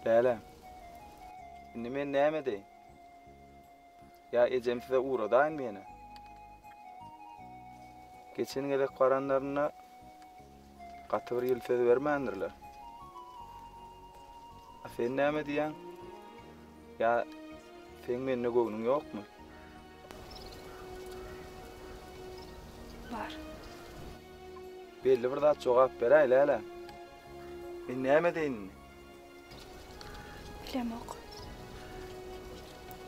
Läle, indi men näme edeýin? Ýa ejem size ugradaýynmy ýene? Geçen gezek baranlarynda gaty bir ýyly söz bermändirler. A sen näme diýýäň? Ýa seň mende göwnüň ýokmy? Bar. Belli bir zat jogap beräý, Läle. Men näme edeýin indi? Bilemok.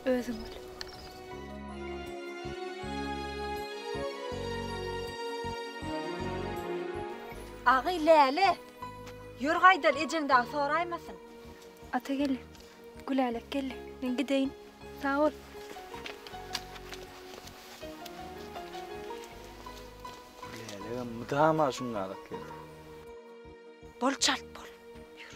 Özüň bil. Agy Läle! Ýör gaýdaly, ejeň dagy soraýmasyn. Ata geldi. Gülälek geldi. Men gideýin. Sag bol. Gülälegem mydama şuňňalak geldi. Bol çalt bol. Ýör.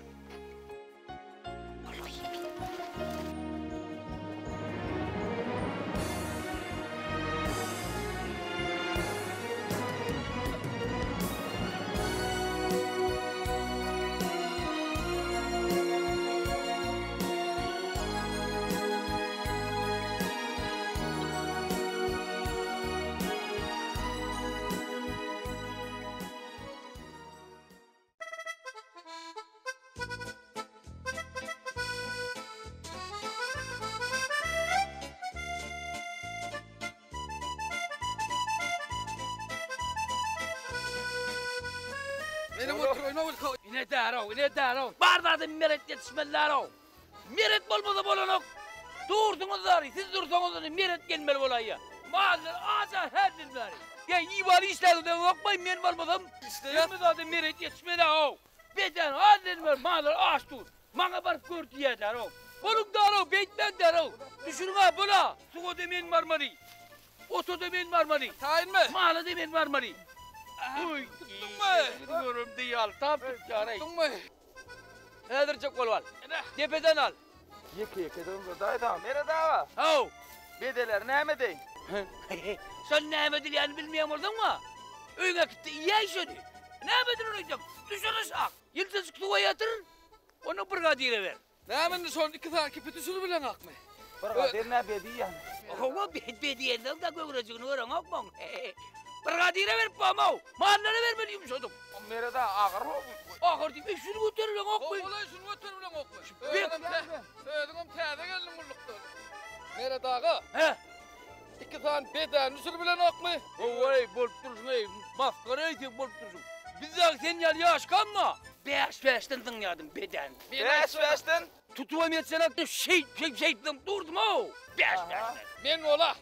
Menem otur oýna bolsa. Ine därow, ine därow. Bar zady Meret ýetişmeli därow. Meret bolmasa bolanok. Dursuňyz zary, siz dursaňyz indi Meret gelmeli bolaýýa. Mallar aja häzir bäri. Ýa iwal işlägi deňokmaý men bolmasam. Hemme zada Meret ýetişmeli-ow. Beden az dedim mallar aç dur. Maňa baryp gör diýýärler-ow. Boluň därow, beýtmäň därow. Düşüriň-ä bula. Suwa-da men barmaly. Ota-da men barmaly. Taýynmy? Mala-da men barmaly. Oý, tutduňmy? Görüm diýýär, tap tutýar-eý. Tutduňmy? Häzirjek bolup al. Depeden al. Ýeke-ýeke-de uzadaýsaň, Meret aga. Haw. Bedeleri näme edeýin? Şony näme edilýänini bilmeýän bolsaň-a, öýüňe äkit-de iýäý şony. Näme ediler öýtseň, düşür aşak. Ýyldyzjyk suwa ýatyr, ony bir gadyra ber. Näme indi şony iki sany kipi düşüribileňakmy? Bir gadyr nä bedi ýa? Hawa, bedi diýensoň-da göwrejigini göreňokmyň? Bir gadyra berip bomaw, mallara bermeli ýumşadyk. Meret aga agyr bu. Agyr diýip, şuny göteribileňokmy? Hawa-laý, şuny göteribileňokmy? Özüňem täze geldiň gullukdan. Meret aga. Hä? Iki sany bedäni düşüribilenokmy? Hawa-eý, bolup durşuň-eý, masgara-eý sen bolup durşuň. Biz dagy sen ýaly ýaşkamma. Bäş-bäşden zyňýardym bedäni. Bäş-bäşden? Tutubam ýetseňok, şeýt, şeýt, şeýt zyňyp durdum-ow. Bäş-bäşden. Men bola.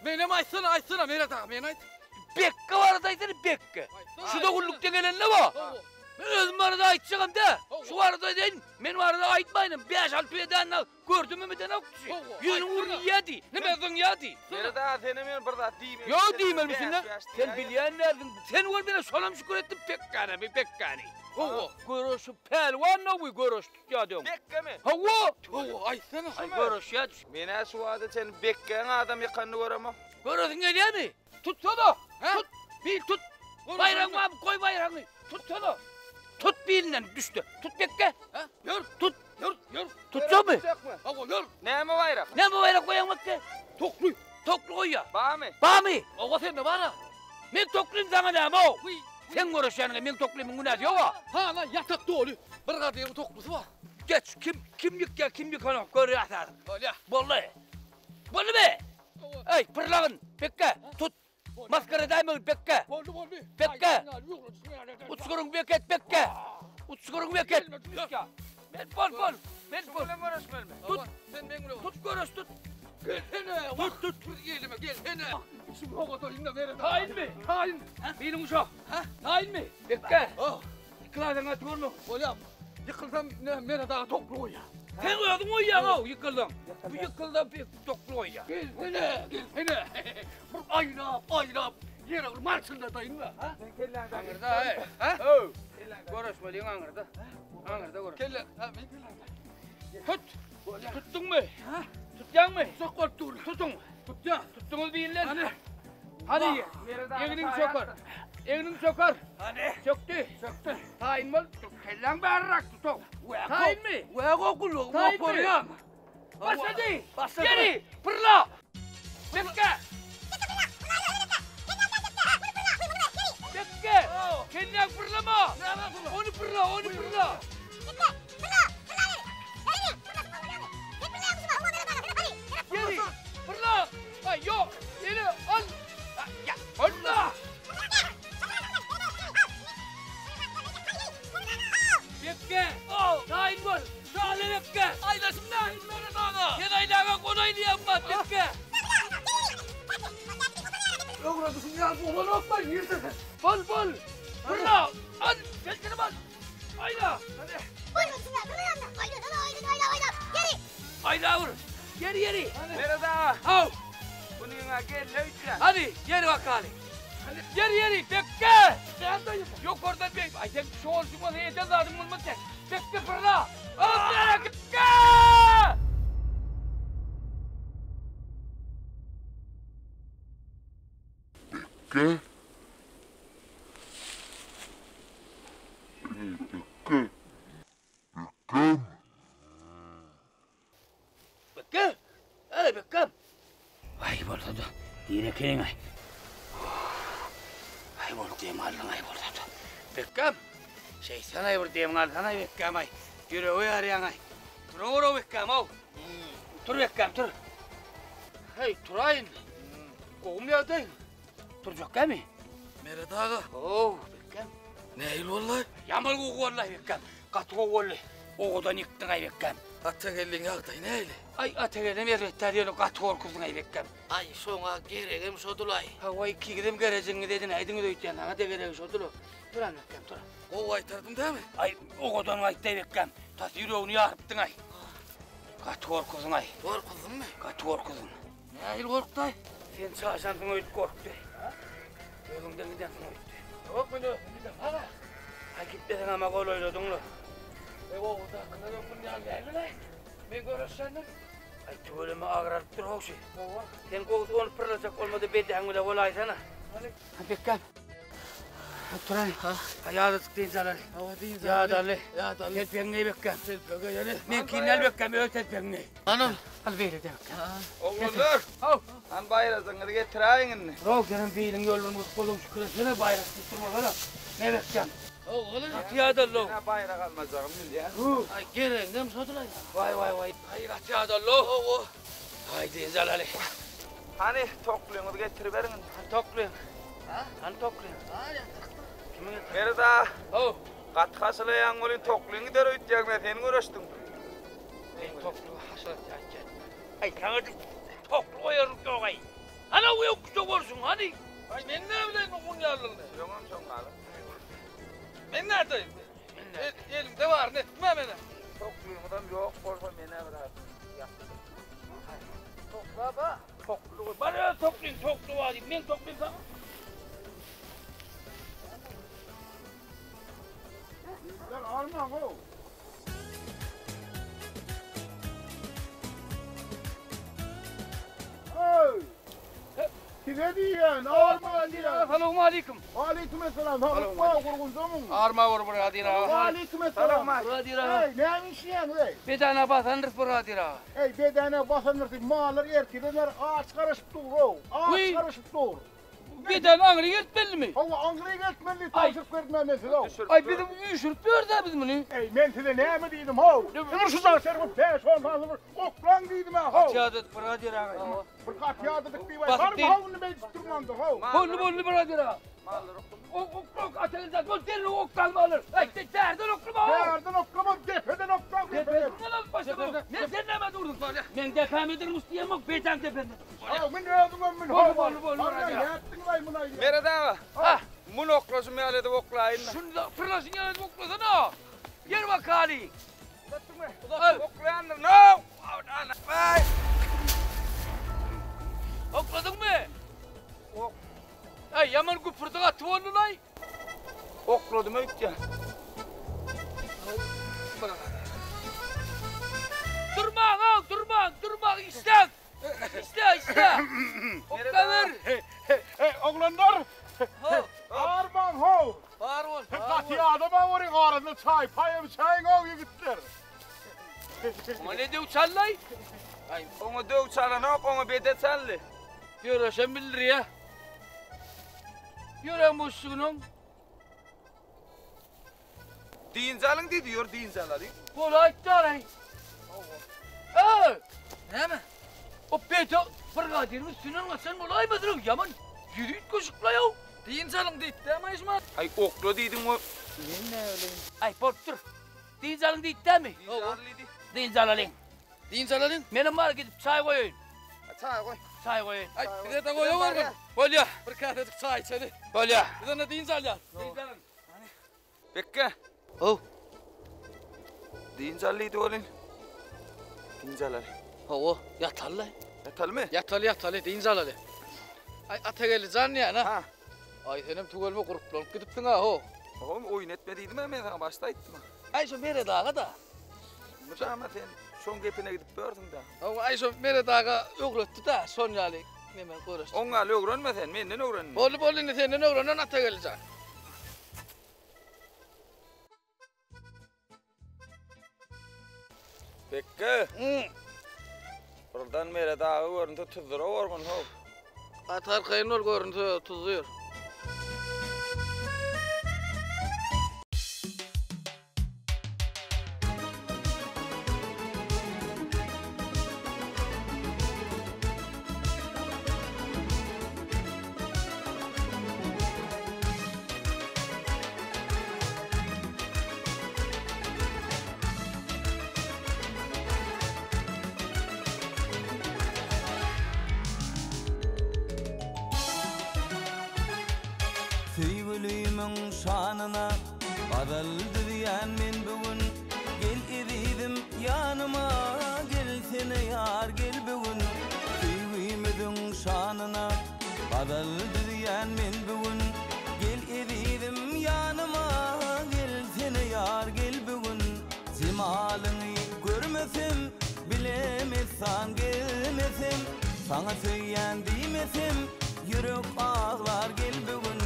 Menem aýtsana, aýtsana, Meret aga, men aýt. Bekge barada aýtsana, Bekge. Şu-da gullukda gelende bo. Men özüm barada aýtjagam dä. Şu barada aýdaýyn, men barada aýtmaýynam. Bäş-alty bedäni Gördümi bidenok kişi. Ýüzüniň ugruny iýýärdi. Nime zyňýardy. Meret aga senem ýöne bir zat diýmeli. Ýok diýmelimi şunda. Sen bilýän dälsiň. Sen gör mena şonam şükür etdim pekgäne bi pekgäni. Hawa. Göreşi pälwan nowy göreş tutýardy öň. Bekgemi? Hawa. Hawa aýtsana. Aý göreşýär. Menä şu wagta çenli Bekgäň adam ýykanyny göremok. Göresiň gelýärmi? Tutsana! Tut! Bil tut! Baýragyň barmy? Goý baýragyňy! Tutsana! Tut bilinden düşdi. Tut Bekge! Ýör, tut! Ýör, ýör! Tutjakmy? Hawa, ýör! Näme baýrak? Näme baýrak goýaň Bekge? Tokly! Tokly goýýa. Barmy? Barmy? Hawa, sende bar-a. Men toklym saňa näme-ow? Seň göreşýäniňe meň toklymyň günäsi ýog-a. Hana, ýatak doly. Bir gadyryň toklusy bar. Geç, kim kim ýykýar, kim ýykanok, görýäs häzir. Bolýa. Boldy. Boldumy? Eý, pyrlagyn, Pekge, tut. Maskara edäýmegin, Pekge. Boldy, boldy. Pekge. Uçguryň beket, Pekge. Uçguryň beket. Men bol, bol. Men bol. Bilen göreşmelimi? Tut. Sen meň bilen. Tut göreş, tut. Gelsene. Tut, tut. Tut elime, gelsene. Içim howada indi meret. Taýynmy? Taýyn. Meniň uşak. Taýynmy? Pekge. Ýykylaýsaň gaty görme. Bolýar. Ýykylsam ne Meret aga tokly goýýar. Sen özüň goýýaň-ow, ýykylsaň. Bu ýykylsa tokly goýýar. Gelsene, gelsene. Bir aýlap, aýlap ýere bir marçyldadaýyn-da, ha? Sen kelläňde Aňyrda, heý. Ha? How. Göreşmeliň aňyrda. Aňyrda göreş. Kelle, ha, men kellämde. Tut. Tutduňmy? Ha? Tutýaňmy? Tutjak bolup dur. Tutuň. Tutýan. Tutduňyz bilen. Hany. Hany. Egniň çöker. Egniň çöker. Hany. Çökdi. Çökdi. Taýyn bol. Kelläň bäriräk tut. Taýynmy? We gullugymy oparýan. Başlady. Başlady. Geri. Pyrla. Bekge. Bekge. Kelläň pyrlama. Ony pyrla, ony pyrla. Geri. Pyrla. Aý, ýok. Ýene al. Ýa, pyrla. Bekge. Taýyn bol. Şaly Bekge. Aýlaşym nähili Meret aga? Sen aýlaga gol aýlaýaň bar, Bekge. Öwredişiň ýaly bolanokmy? Nirde sen? Bol, bol. Pyrla. Al. Keltini bas. Aýla. Aýla bur. Ýeri, ýeri. Meret aga. Haw. Bunyňa gelle öýtýän. Hany, ýeri bakaly. Ýeri, ýeri, Bekge! Ýokardan bek. Aý, sen şol bolsa eden zadyň bolmaz sen. Bekge pyrla. Bekge! Bekge. Bekge. Bekgem. Bekge! Eý, Bekgem! Aý, bolsa-da, diri ekeniň-aý. Aý, bol, dem aldyň-aý, bolsa-da. Bekgem! Şeýtsen-aý, bir demiňi alsana-aý, Bekgem-aý. Ýüregi ýarýaň-aý. Turawur-ow, Bekgem-ow. Tur, Bekgem, tur. Heý, turaýyn. Gowumy ýagdaýyň? Turjak dämi? Meret aga. Ow, Bekgem. Nähili boldy? Ýaman gowy boldy, Bekgem. Gaty gowy boldy. Owadan ýykdyň-aý, Bekgem. Atageldiň ýagdaýy nähili? Aý, Atageldem erbet däl, ýöne gaty gorkuzdyň-aý, Bekgem. Aý, şoňa geregem şodul-aý. Hawa, ikiňizem gerejigiňizi edinäýdiňiz öýtýän, saňa-da geregi şodul-a. Turan, Bekgem, tur. Gowy gaýtardym dämi? Aý, owadan gaýtdy-aý, Bekgem. Tas ýüregini ýarypdyň-aý. Gaty gorkuzdyň-aý. Gorkuzdymmy? Gaty gorkuzdyň. Nähili gorkdy-aý? Sen çaşansyň öýdüp gorkdy. Özüňden gidensiň öýtdi. Ýok, men özüm gidemok-a. Aý, gitmeseň hem-ä golaýladyň-la. Eý, owurdakylar öňküň ýaly dälmi-laý? Men göreşendim. Aý, tüweleme agralypdyr howşy. Hawa. Sen gowusy ony pyrlajak bolma-da bedäň bile bolaýsana. Hany. Bekgam. Turaý. Ha, ýadadyk dynç alaly. Hawa, dynç alaly. Ýadaly. Ýadaly. Telpegiňi geý Bekgam. Telpegi geýeli. Meňkini al Bekgam, öz telpegiňi. Hany. Al beýle de Bekgam. Oglanlar. Haw. Hany baýrajygyňyzy getiräýiň indi. Row, senem biliň ýoldan urup goluň şükür etsene, baýrak diýip durmasana. Ne Bekgam? Oglan. Gaty ýadallow. Men-ä baýrak almajagymy bilýän. Aý, geregiňem şodulaý. Waý, waý, waý. Aý, gaty ýadallow. Hawa. Aý, dynç alaly. Hany, toklyňyzy getiriberiň indi. Hany toklyň? Hany toklyň? Kimiň Meret aga. Haw. Gaty haşalaýaň welin toklyň gider öýtýäň men sen göreşdiň. Men tokly haşalatýan eken. Aý saňa diýip tokly goýarlyk ýok aý. Hany o öňküje bolşuň hany. Aý men näbileýin bu gunýarlygyny. Öňem şoň galyp. Men nädeýin? Elimde baryny etdim-ä men-ä. Toklyňyzam ýok bolsa men-ä biraz ýatdym. Tokla ba. Tokly goý. Bar öz toklyň tokly bar diýip men toklym saňa. Ýigitler almaň how. Hey! Size diýýän, arman diýýän. Salowmaleýkim. Waleýkim esselam. Saglyk bar, gurgunjamyň? Arma bor, Byradyr aga. Waleýkim esselam. Byradyr aga. Eý, näme işleýäňiz, eý? Bedana basandyrys, Byradyr aga. Eý, bedana basandyrys, mallar ertirden bäri aç garaşyp dur-ow. Aç garaşyp dur. Bedany aňry eltmelimi? Hawa, aňry eltmeli, tabşyryk berdim men size-ow. Aý, bizi üýşürip ýörüs-ä biz muny. Eý, men size näme diýdim-how? Siz şu dagy serpip bäş-on sany bir oklaň diýdim-ä, how! Gaty ýadadyk, Byradyr aga. Bir gaty ýadadyk diýip aý, barmy-how indi beýdip durmaňda-how? Boldy, boldy, Byradyr aga. Ok, ok, ok, Atageldi, bol, derrew oklalma alur. Aý, bärden oklama-how! Bärden oklama, depeden okla, depeden! Depeden alyp başlama. Men sen nämä durduň? Meň depäme durmuş diýemok, beýdäň depende. Haw, mün özüňem mün, haw. Boldy, boldy, boldy. Nätdiň-aý muny aý? Meret aga, muny oklaşym ýaly edip oklaýyn-da. Şuny pyrlaşyň ýaly edip oklasana. Ýer bakaly. Uzatdyňmy? Uzatdym. Oklaýandyr, now! Aý! Okladyňmy? Ok. Aý, ýaman güpürdi gaty boldy-laý. Okladym öýtýän. Durmaň-ow, durmaň, durmaň, işläň! Işle, işle! Okla ber! Hey, oglanlar! Armaň how! Bar bol. Gaty ýadamaň oryň arasynda çaý paýam içäýiň-ow ýigitler. Oňa ne döw çallaý? Aý, oňa döw çalanok, oňa bede çaldy. Ýöreşem bildirýä. Ýören buşlugynyň. Dynç alyň diýdi, ýör dynç alalyň. Bol aýtdaraý. Eý! Näme? O bede brigadyryň üstünden gaçan bolaýmasyn, ýaman ýüzi üýtgeşik-laý-ow. Dynç alyň diýdi-dä Maýyşman. Aý, okla diýdiň we men näbileýin. Aý, bolupdyr. Dynç alyň diýdi-dämi? Dynç al diýdi. Dynç alalyň. Dynç alalyň. Menem bar gidip çaý goýaýyn. Çaý goý. Çaý goýaýyn. Aý, bize-de goýaweri bir. Bolýa. Bir käsejik çaý içeli. Bolýa. Biz onda dynç alýas. Dynç alyň. Bekge. How. Dynç al diýdi welin. Dynç alaly. Hawa, ýataly. Ýatalymy? Ýataly, ýataly, dynç alaly. Aý, Atageldi jan diýýän-a. Ha. Aý, senem tüweleme gurplanyp gidipsiň-a, how. Oglum, oýun etme diýdim-ä men saňa, başda aýtdym-a. Aý, şo Meret aga-da. Mydama sen şoň gepine gidip ýörsüň-dä. Hawa, aý, şo Meret aga öwretdi-dä, şon ýaly neme göreş. Oň ýaly öwrenme sen, menden öwren indi. Boldy, boldy, indi senden öwrenen Atageldi jan. Bekge. Birden Meret aga görünse tuzdyra gorgun how. Gaty arkaýyn bol görünse tuzdyr. Söýgülimiň şanyna gazal düzýän men bu gün Gel ezizim ýanyma gelsene ýar gel bu gün Söýgimiziň şanyna Gazal düzýän men bu gün Gel ezizim ýanyma Gelsene ýar gel bu gün Jemalyňy görmesem Bile messan gezmesem Saňa söýýän diýmesem Ýürek aglar gel bu gün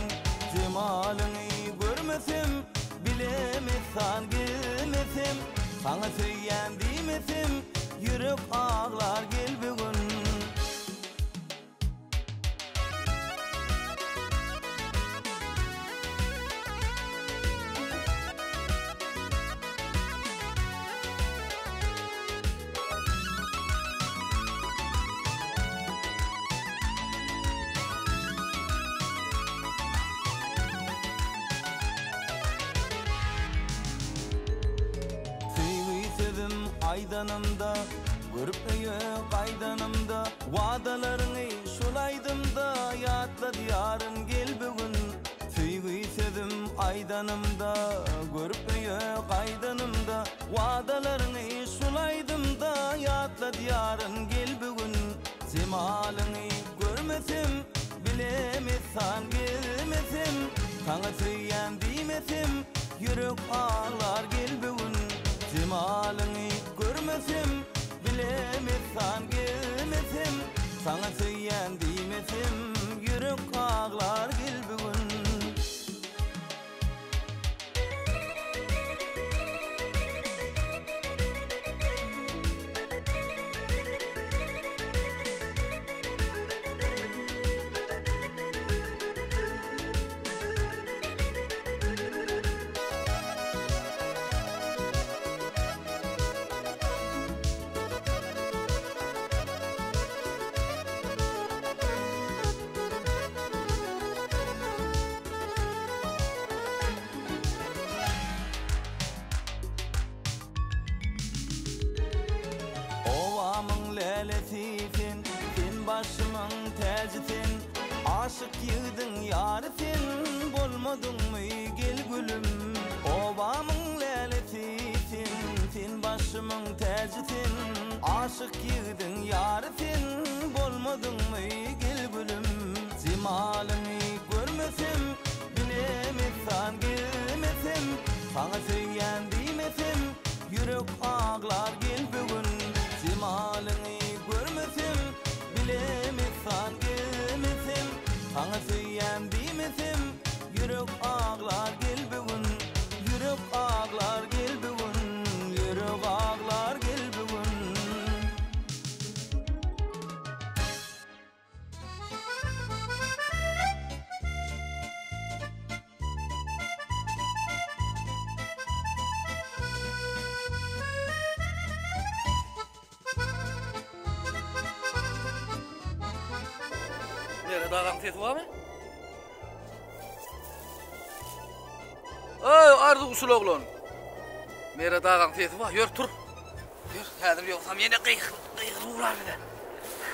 Jemalyňy görmesem Bile messan gezmesem Saňa söýýän diýmesem Ýürek aglar gel bu gün. aýdanymda, Görüp öýe gaýdanymda, Wadalaryňy şol aýdymda Ýatladýaryn gel bu gün. Söýgi sözüm aýdanymda, Görüp öýe gaýdanymda, Wadalaryňy şol aýdymda Ýatladýaryn gel bu gün. Jemalyňy görmesem, Bile messan gezmesem, Saňa söýýän diýmesem, Ýürek aglar gel bu gün. Jemalyňy görmesem, Bile messan gezmesem, Saňa söýýän diýmesem, Ýürek aglar gel bu gün. Obamyň lälesi sen, sen başymyň täji sen, Aşyk ýigidiň ýary sen, bolmadyňmy gel gülüm. Obamyň lälesi sen, sen başymyň täji sen, Aşyk ýigidiň ýary sen, bolmadyňmy gel gülüm. Jemalyňy görmesem, Bile messan gezmesem, Saňa söýýän diýmesem, Ýürek aglar gel bu gün. Jemalyňy görmesem, Bile messan gezmesem, Saňa söýýän diýmesem, Ýürek aglar gel bu gün. Ýürek aglar gel bu gün, Ýürek aglar gel bu gün. Meret agaň sesi barmy? Öý, arzuwçyl oglan. Meret agaň sesi bar, ýör tur. Ýör, häzir ýogsam ýene gygyr, gygyr urar bize.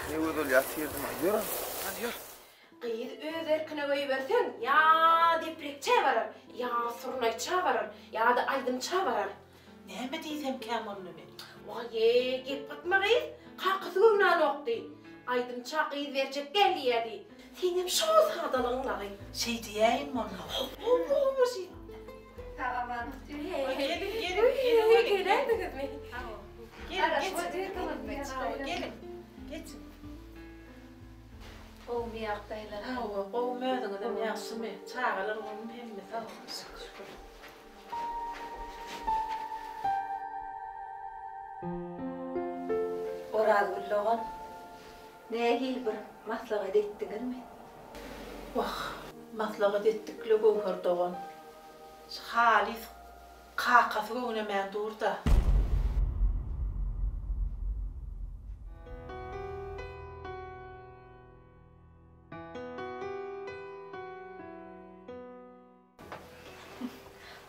Ne gözel ýatyrdym, ýör. Hany ýör. Gyzy öz erkine goýberseň, ýa deprekçä barar, ýa surnaýça barar, ýa-da aýdymça barar. Näme diýsemkäm onda men? Waý-eý, gep gatma gyz, kakasy göwnänokdy. Aýdymça gyz berjek däl diýýärdi. Seňem şo sadalygyň lagy. Şeý diýäýinmi onda? Hawa, şeý. Sag-aman. Geliň, geliň, geliň. Geläýdiňizmi? Geliň, geçiň. Geliň, geçiň. Gowumy ýagdaýlar? Hawa, gowumy özüňizem ýagşymy? Çagalar gowumy hemmesi? Şükür. Orazgül dogan, nähili bir maslahat etdiňizmi? Wah, maslahat etdik-le Göwher dogan. Şu halys kakasy göwnemän dur-da.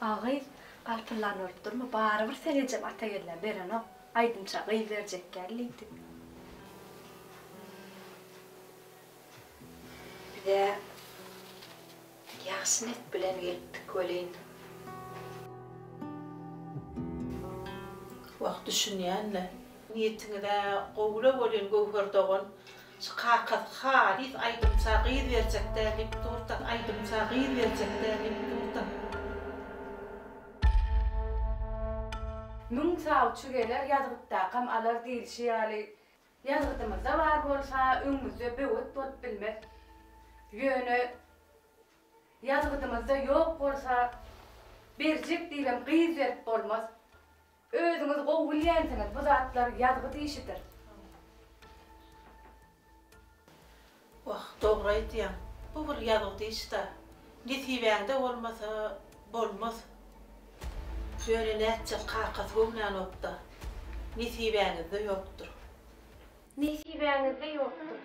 A gyz, galpyldan bolup durma, barybir sen ejem Atageldä berenok, aýdymça gyz berjekgäl diýdi. Bizä ýagşy net bilen gelipdik welin. Wah, düşünýän-le. Niýetiňiz-ä gowy-la welin, Göwher dogan, şu kakasy halys aýdymça gyz berjek däl diýip dur-da, aýdymça gyz berjek däl diýip dur-da. Müň sawçy geler, ýazgytdakam alar diýlişi ýaly, Ýazgydymyzda bar bolsa, öňümizde böwet bolup bilmez. Ýöne ýazgydymyzda ýok bolsa, berjek diýibem gyz berip bolmaz. Özüňiz gowy bilýänsiňiz, bu zatlar ýazgyt işidir. Wah, dogry aýdýaň. Bu bir ýazgyt iş-dä. Nesibäňde bolmasa, bolmaz. Ýöne nätjek, kakasy göwnänok-da. Nesibäňizde ýokdur. Nesibäňizde ýokdur.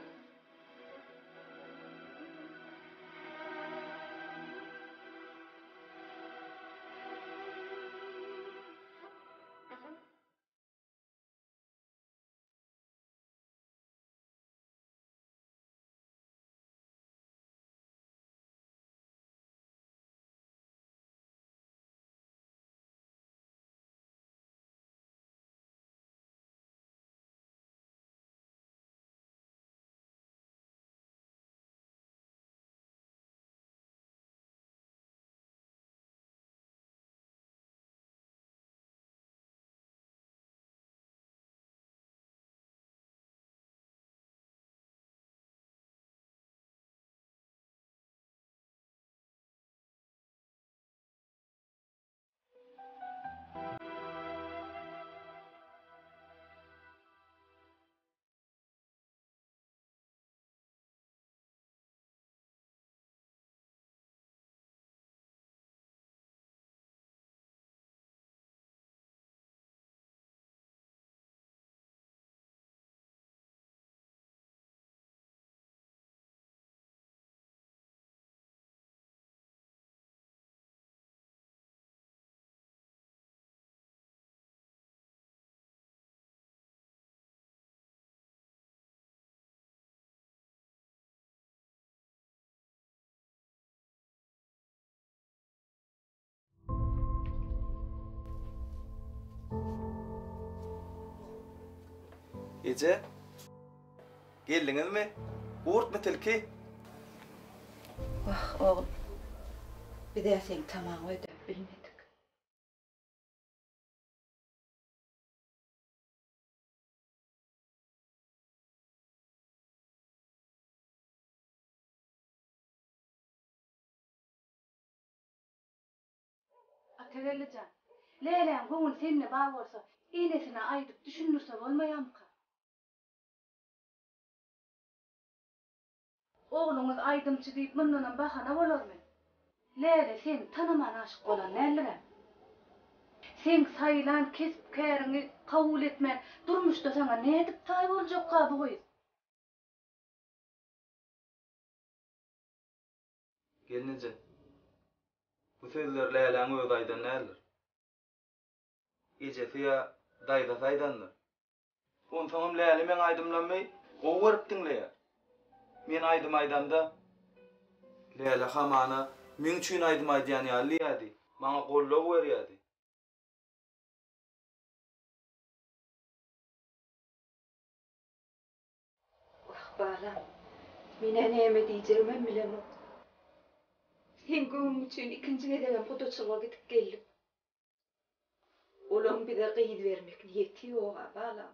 Eje, geldiňizmi? Gurtmy tilki? Wah, ogul, biz-ä seň tamaňy ödäp bilmedik. Atageldi jan, Läläň göwni sende bar bolsa, enesine aýdyp düşündirse bolmaýamyka? Ogluňyz aýdymçy diýip mundanam bahana bolarmy? Läle seni tanaman aşyk bolan däldir-ä. Seň saýlan kesp-käriňi kabul etmän durmuşda saňa nädip taý boljakka bu gyz? Gelneje, bu sözleri Läläň özi aýdan däldir. Ejesi ýa daýzasy aýdandyr. Onsoňam Läle meň aýdymlarymy gowy görüp diňleýär. Men aýdym aýdamda, Läle hamana meň üçin aýdym aýdýan ýaly diýýärdi, maňa goldaw berýärdi. Wah, balam, men-ä näme diýjegimem bilemok. Seň göwnüň üçin ikinji gezegem gudaçylyga gidip geldik. Olaň bize gyz bermek niýeti ýog-a, balam.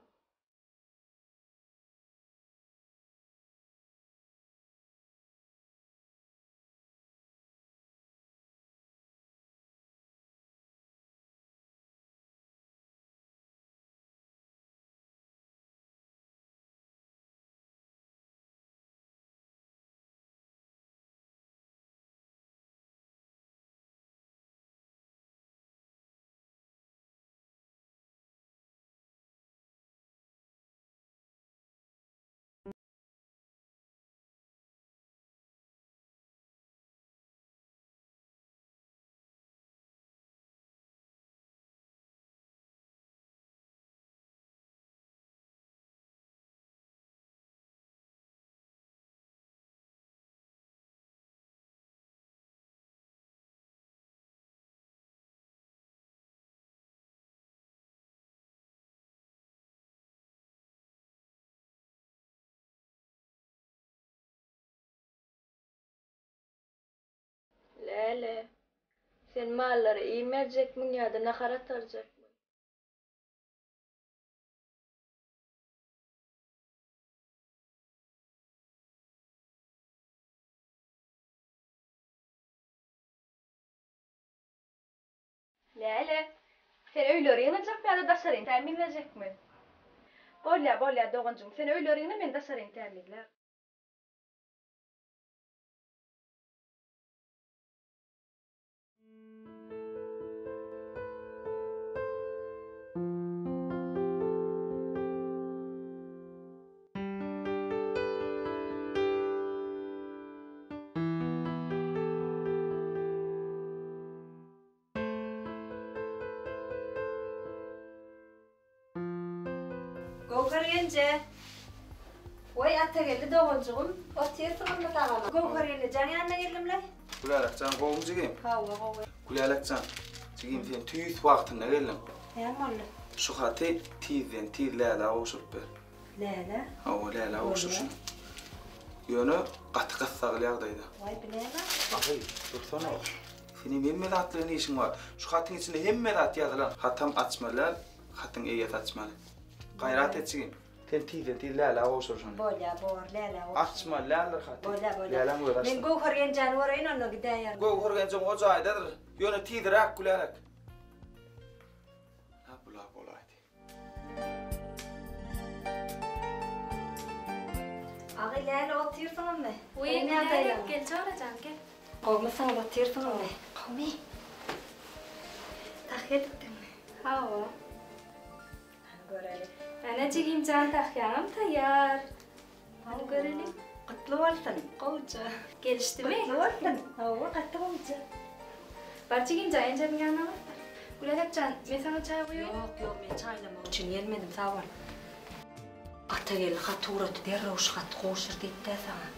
Läle, sen mallara iým berjekmiň ýa-da nahar atarjakmyň? Läle, sen öýleri ýygnajakmy ýa-da daşaryny tämizlejekmi? Bolýa, bolýa, doganjygym, sen öýleri ýygna, men daşaryny tämizlärin. Göwher genje. Weý Atageldi doganjygym, otyrsyňyzmy sagama? Göwher gelnejeň ýanyna geldim-le. Gülälek jan gowumy jigim? Hawa gowy. Gülälek jan, jigim sen tüýs wagtynda geldiň. Näme boldy? Şu haty tizden tiz Lälä gowşuryp ber. Lälä? Hawa Lälä gowşur şuny. Ýöne gaty gyssagly ýagdaýda. Waý bu näme? Aý, dursana. Seniň hemme zat bilen işiň bar. Şu hatyň içinde hemme zat ýazylan. Hatam açmaly däl, hatyň eýesi açmaly. Gaýrat et jigim. Sen tizden tiz Lälä gowşur şony. Bolýa, bor, Lälä gowşur. Açmaly däldir haty. Bolýa, bolýa. Läläň özi açsyn. Men Göwher genjäni göreýin onda gidäýerin. Göwher genjeň o jaýdadyr. Ýöne tizräk Gülälek. Ha, bula bolaýdy. Agy Läle otyrsyňyzmy? Weý, Gülälek, gel jorajan, gel. Gowumysyňyz, otyrsyňyzmy? Gowmy? Tahýa edipdiňmi? Hawa. Hany göreli. Ana jigimjan tahýaňam taýýar. Hany göreli. Gutly bolsun, gowja. Gelişdimi? Gutly bolsun. Hawa, gaty gowja. Bar jigimjan enjemiň ýanyna bar. Gülälek jan, men saňa çaý guýaýyn. Ýok, ýok, men çaýlamak üçin gelmedim, sag bol. Atageldi haty ugratdy, derrew şu haty gowşur diýip-dä saňa.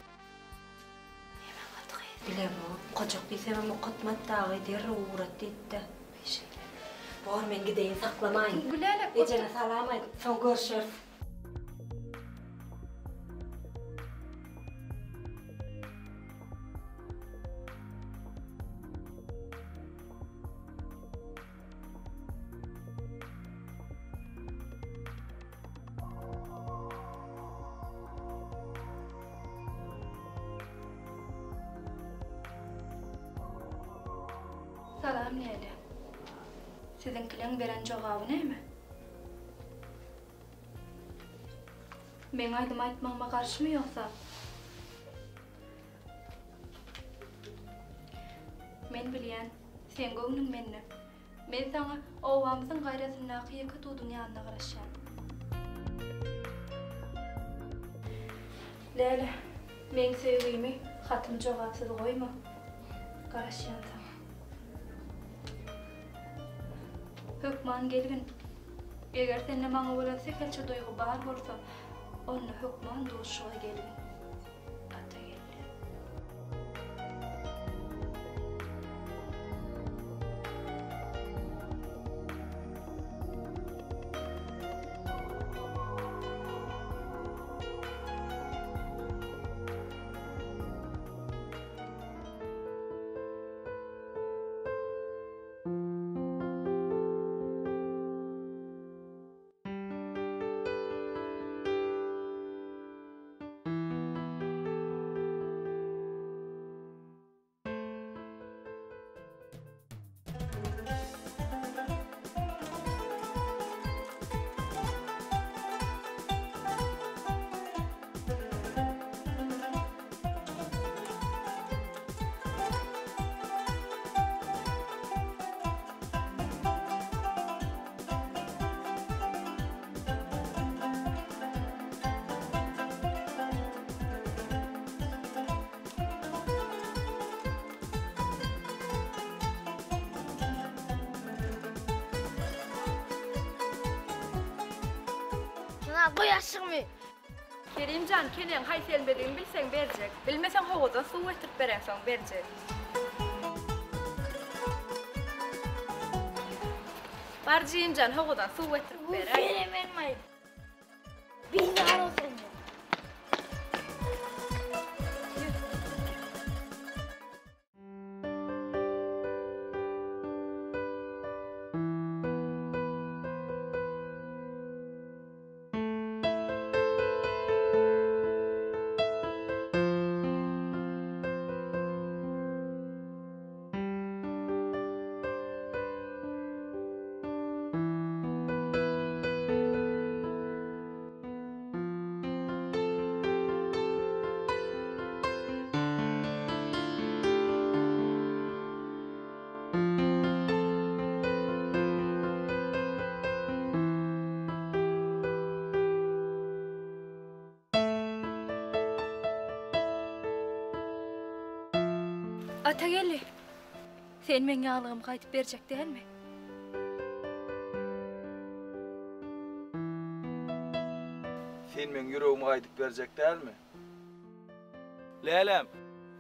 Näme haty gyz? Bilemok, okajak diýsemem okatmady dagy, derrew ugrat diýip-dä. Şeýle. Bor, men gideýin, saklamaýyn. Gülälek, otur. Ejeňe salam aýt, soň görşeris. Salam Läle. Siziňkileň beren jogaby näme? Meň aýdym aýtmagyma garşymy ýogsa? Men bilýän, seň göwnüň mende. Men saňa obamyzyň gaýrasyndaky ýeke tuduň ýanynda garaşýan. Läle, meň söýgimi hatym jogapsyz goýma. Garaşýan saňa. Hökman gelgin. Eger sende maňa bolan sähelçe duýgy bar bolsa, onda hökman duşuşyga gelgin. Atageldi. Şuna goý aşygymy. Kerimjan keleň haýsy elmedigini bilseň berjek, bilmeseň howuzdan suw getirip bereňsoň berjek. Bar jigimjan howuzdan suw getirip beräý. Beremenmaý. Bizar olsun. Atageldi, sen meň ýaglygymy gaýdyp berjek dälmi? Sen meň ýüregimi gaýdyp berjek dälmi? Läläm,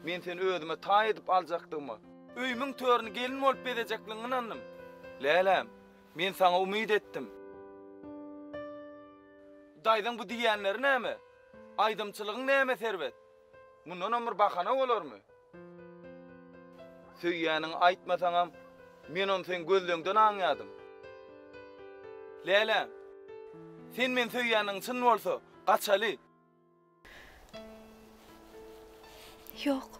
men seni özüme taý edip aljakdygyma, öýümiň törüni gelin bolup bezejekligiňe ynandym. Läläm, men saňa umyt etdim. Daýzaň bu diýýänleri näme? Aýdymçylygyň näme Serwet? Mundanam bir bahana bolarmy? Söýýäniňi aýtmasaňam, men ony seň gözleňden aňýadym. Läläm, sen meni söýýäniň çyn bolsa, gaçaly. Ýok.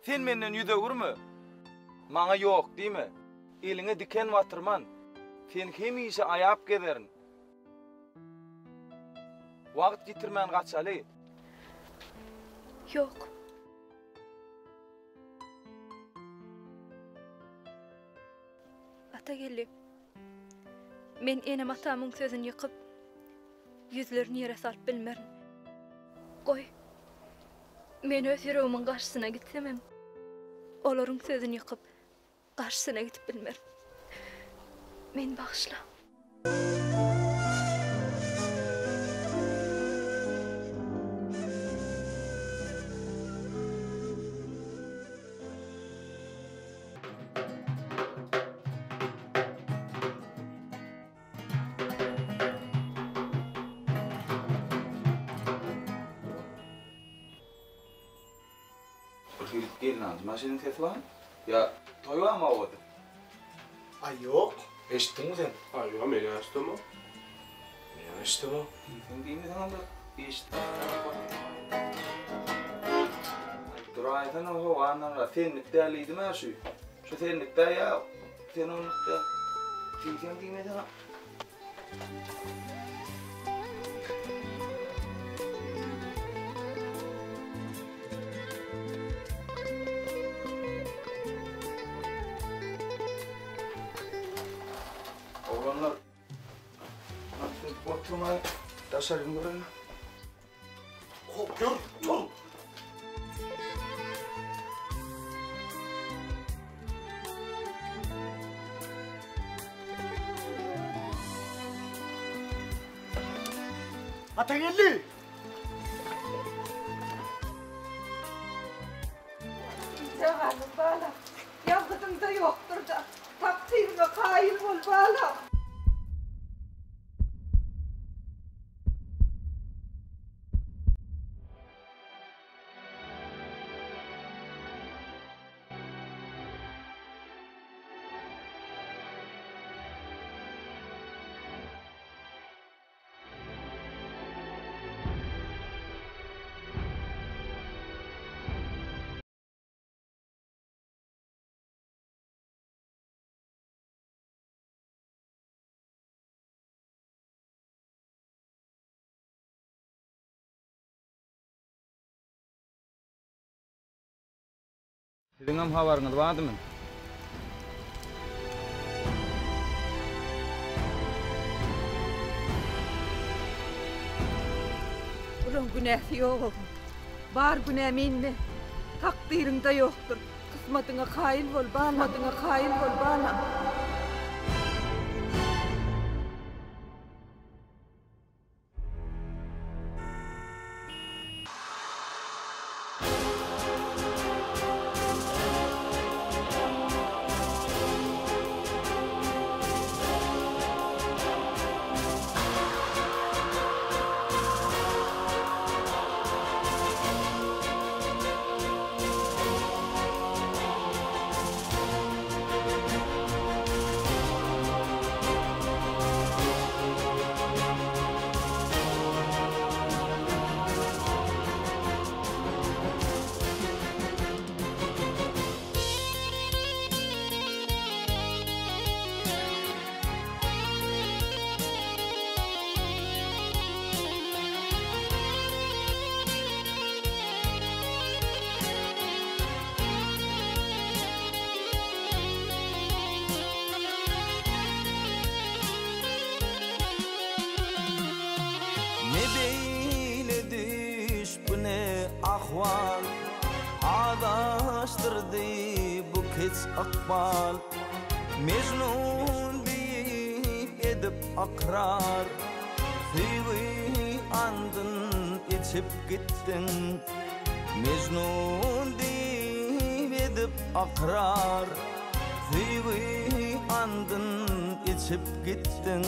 Sen menden ýüz öwürme. Maňa ýok diýme. Eliňe diken batyrman. Seni hemişe aýap gezerin. Wagt ýitirmän gaçaly. Ýok. Atageldi, men enem-atamyň sözüni ýykyp, ýüzlerini ýere salyp bilmerin. Goý, men öz ýüregimiň garşysyna gitsemem, olaryň sözüni ýykyp, garşysyna gidip bilmerin. Meni bagyşla. Bir hili gelnajy maşynyň sesi bar. Ýa toý barmy obada? Aý ýok. Eşitdiňmi sen? Aý ýok, men eşidemok. Men eşidemok. Diýseň diýmeseňem bir eşitdim. Duraýsana howa annaňra senlik däl diýdim-ä şu. Şu senlikdä ýa sen onlukda? Diýseň diýmeseň. Oglanlar, siz oturmaý daşaryny görelim. Hop, ýör, tur. Atageldi! Jaganym balam, ýazgydyňda ýokdur-da, takdyryňa kaýyl bol balam. Siziňem habaryňyz bardymy? Bulaň günäsi ýok oglum. Bar günä mende. Takdyryňda ýokdur. Kysmatyňa kaýyl bol, balam. Kysmatyňa kaýyl bol, balam. Ne beýle düş bu ne ahwal Azaşdyrdy bu keç ykbal Mejnun diýip edip ykrar Söýgi andyn içip gitdiň Mejnun diýip edip ykrar Söýgi andyn içip gitdiň.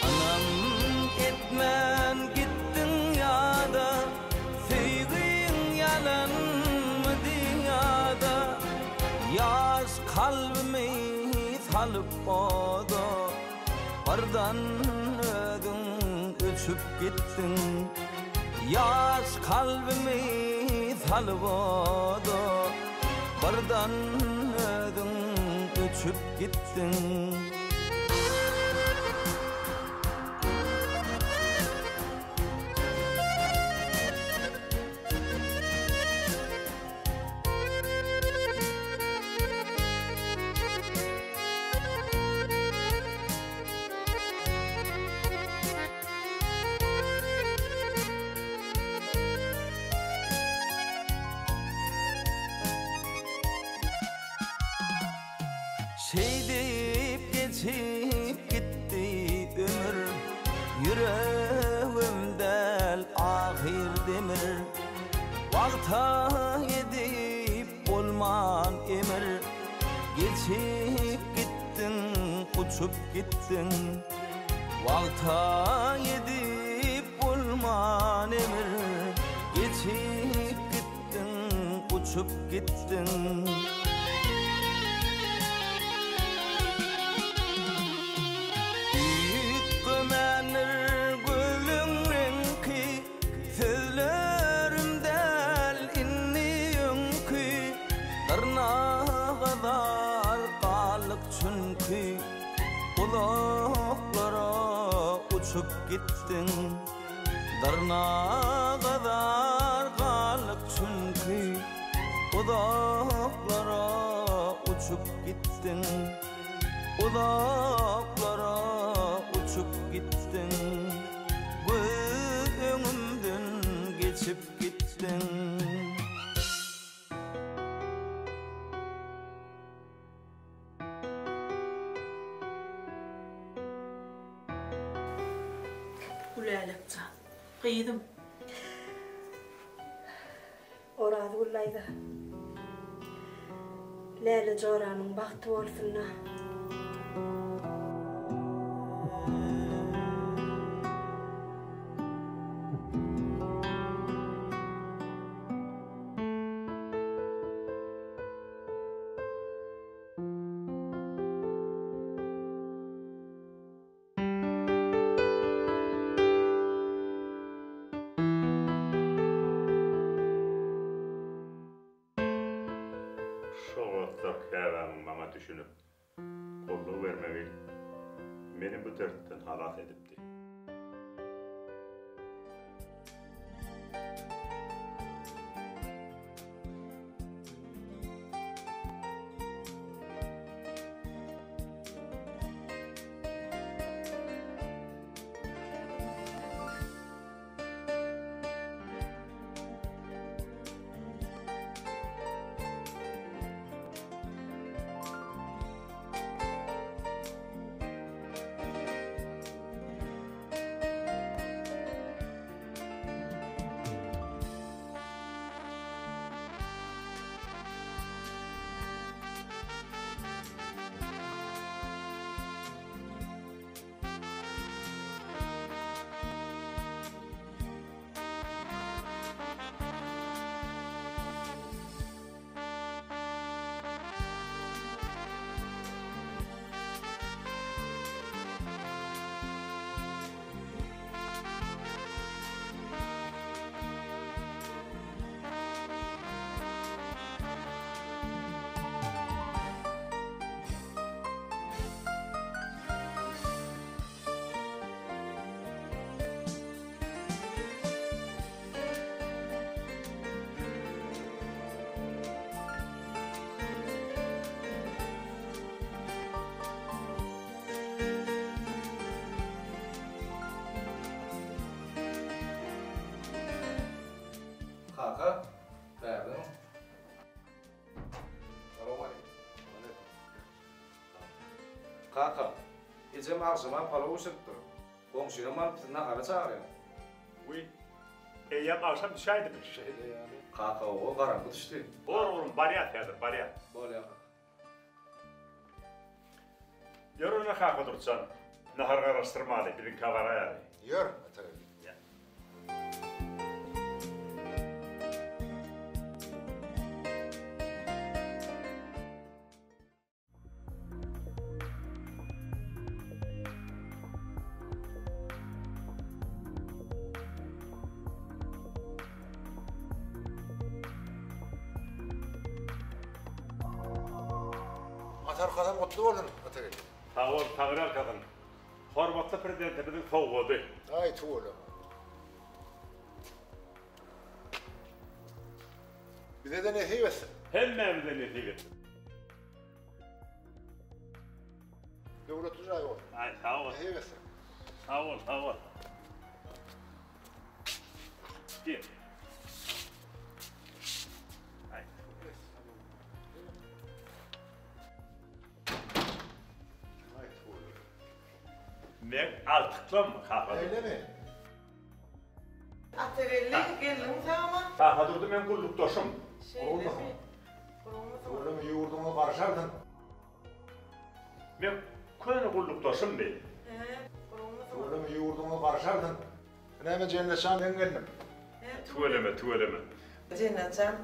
Ynam etmän gitdiň ýada, Söýgiň ýalanmydy ýa-da, Ýaş kalbymy salyp oda, Birden özüň öçüp gitdiň. Ýaş kalbymy salyp oda, Birden özüň öçüp gitdiň. Şeýdip geçip gitdi ömür, Ýüregim däl ahyr demir. Wagta edip bolman emir, Geçip gitdiň, uçup gitdiň. Wagta edip bolman emir, Geçip gitdiň, uçup gitdiň. Üýtgemändir gözleň reňki, Sözlerimde. çünki Uzaklara uçup gitdiň Dyrnaga zar galdyk çünki Uzaklara uçup gitdiň Uzaklara uçup gitdiň Göz öňümden geçip gitdiň. Gülälek jan, gyzym. Orazgül daýza. Läle joramyň bagty bolsun-da. Şo wagtlar käbämiň maňa düşünip, goldaw bermegi meni bu dertden halas edipdi. Kaka, bärden. Salowmaleýkim. Kaka, ejem agşama palaw bişiripdir. Goňşynam alyp sizi nahara çagyrýar. Wiý, eýýäm agşam düşäýdimi? Şeýle ýaly. Kaka, oba garaňky düşdi. Bor oglum, barýas häzir, barýas. Bolýa kaka. Ýör onda kaka Durtjan, nahar garaşdyrmaly, biziňkä baraýaly. Ýör, Atageldi. Ýa. At arkasam gutly bolsun, Atageldi. Sag bol, Taňry ýalkasyn. Hormatly Prezidentimiziň sowgady. Aý, tüweleme. Bize-de nesip etsin. Hemmämize nesip etsin. Döwletli jaý bolsun. Aý, sag bol. Nesip etsin. Sag bol, sag bol. Gel. Aý. Men agtyklam kaka. Öýlemi? Atageldi, geldiň sagma? Kaka Durdy meň gullukdaşym. Şeýlemi? Gowumy? Ýurduňa garşarsyň. Men köne gullukdaşym bi. Hä, gowumysyň? Tüweleme ýurduňa garşarsyň. Näme Jennet jan meň gelnim. Tüweleme, tüweleme. Jennet jan,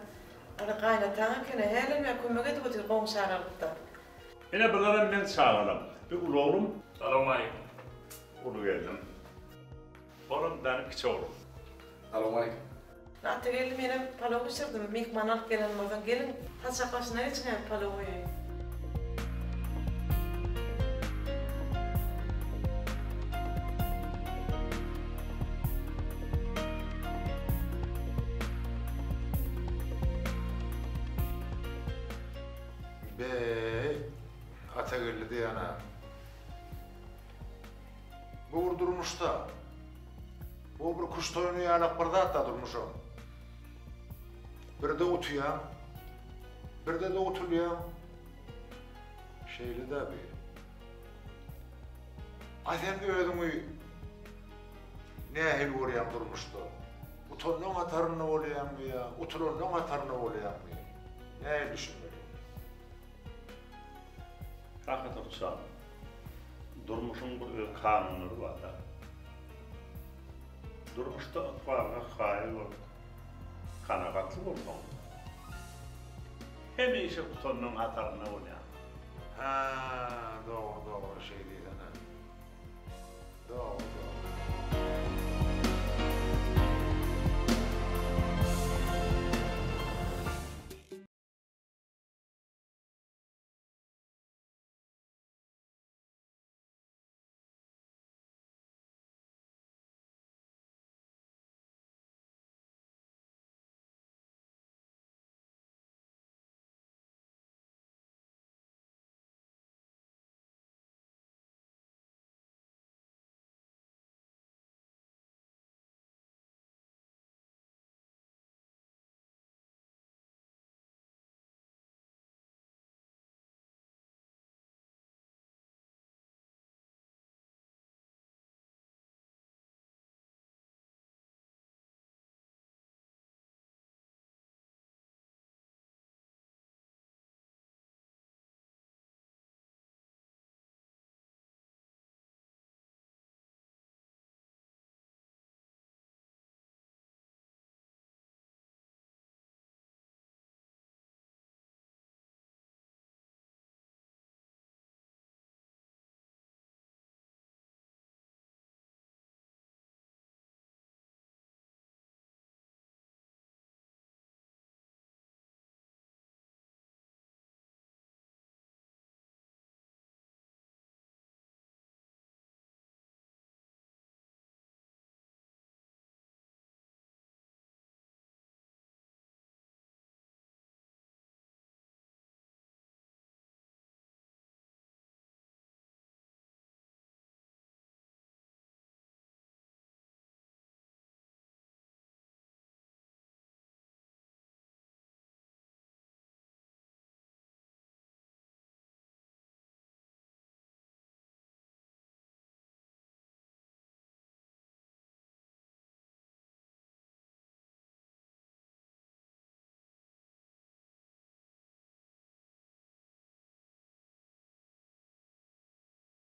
ana gaýynataň ekeni, hälem ýa kömek edip otyr goňşy aralykda. Ine bularam meň çagalam. Bi uly oglum. Salowmaleýkim. Uly gelnim. Olam meniň kiçi oglum. Salowmaleýkim. Atageldi menem palaw bişirdim, myhman alyp gelen bolsaň geliň saçak başyna geçiň äp palaw goýaýyn. Be-eý, Atageldi diýýän-ä. Bu bir durmuş-da. Bu bir küşt oýny ýalak bir zat-da durmuşam. Birde utýaň, birde-de utulýaň. Şeýle-dä bi. A sen özüňi nähili görýäň durmuşda? Utanlaň hatarynda bolýaňmy ýa utulanlaň hatarynda bolýaňmy? Nähili düşünmeli? Kaka Durçan, durmuşyň bir öz kanunlary bar-da. Durmuşda ykbalyňa kaýyl bolup, kanagatly bolsaň, hemişe utanlaň hatarynda bolýaň.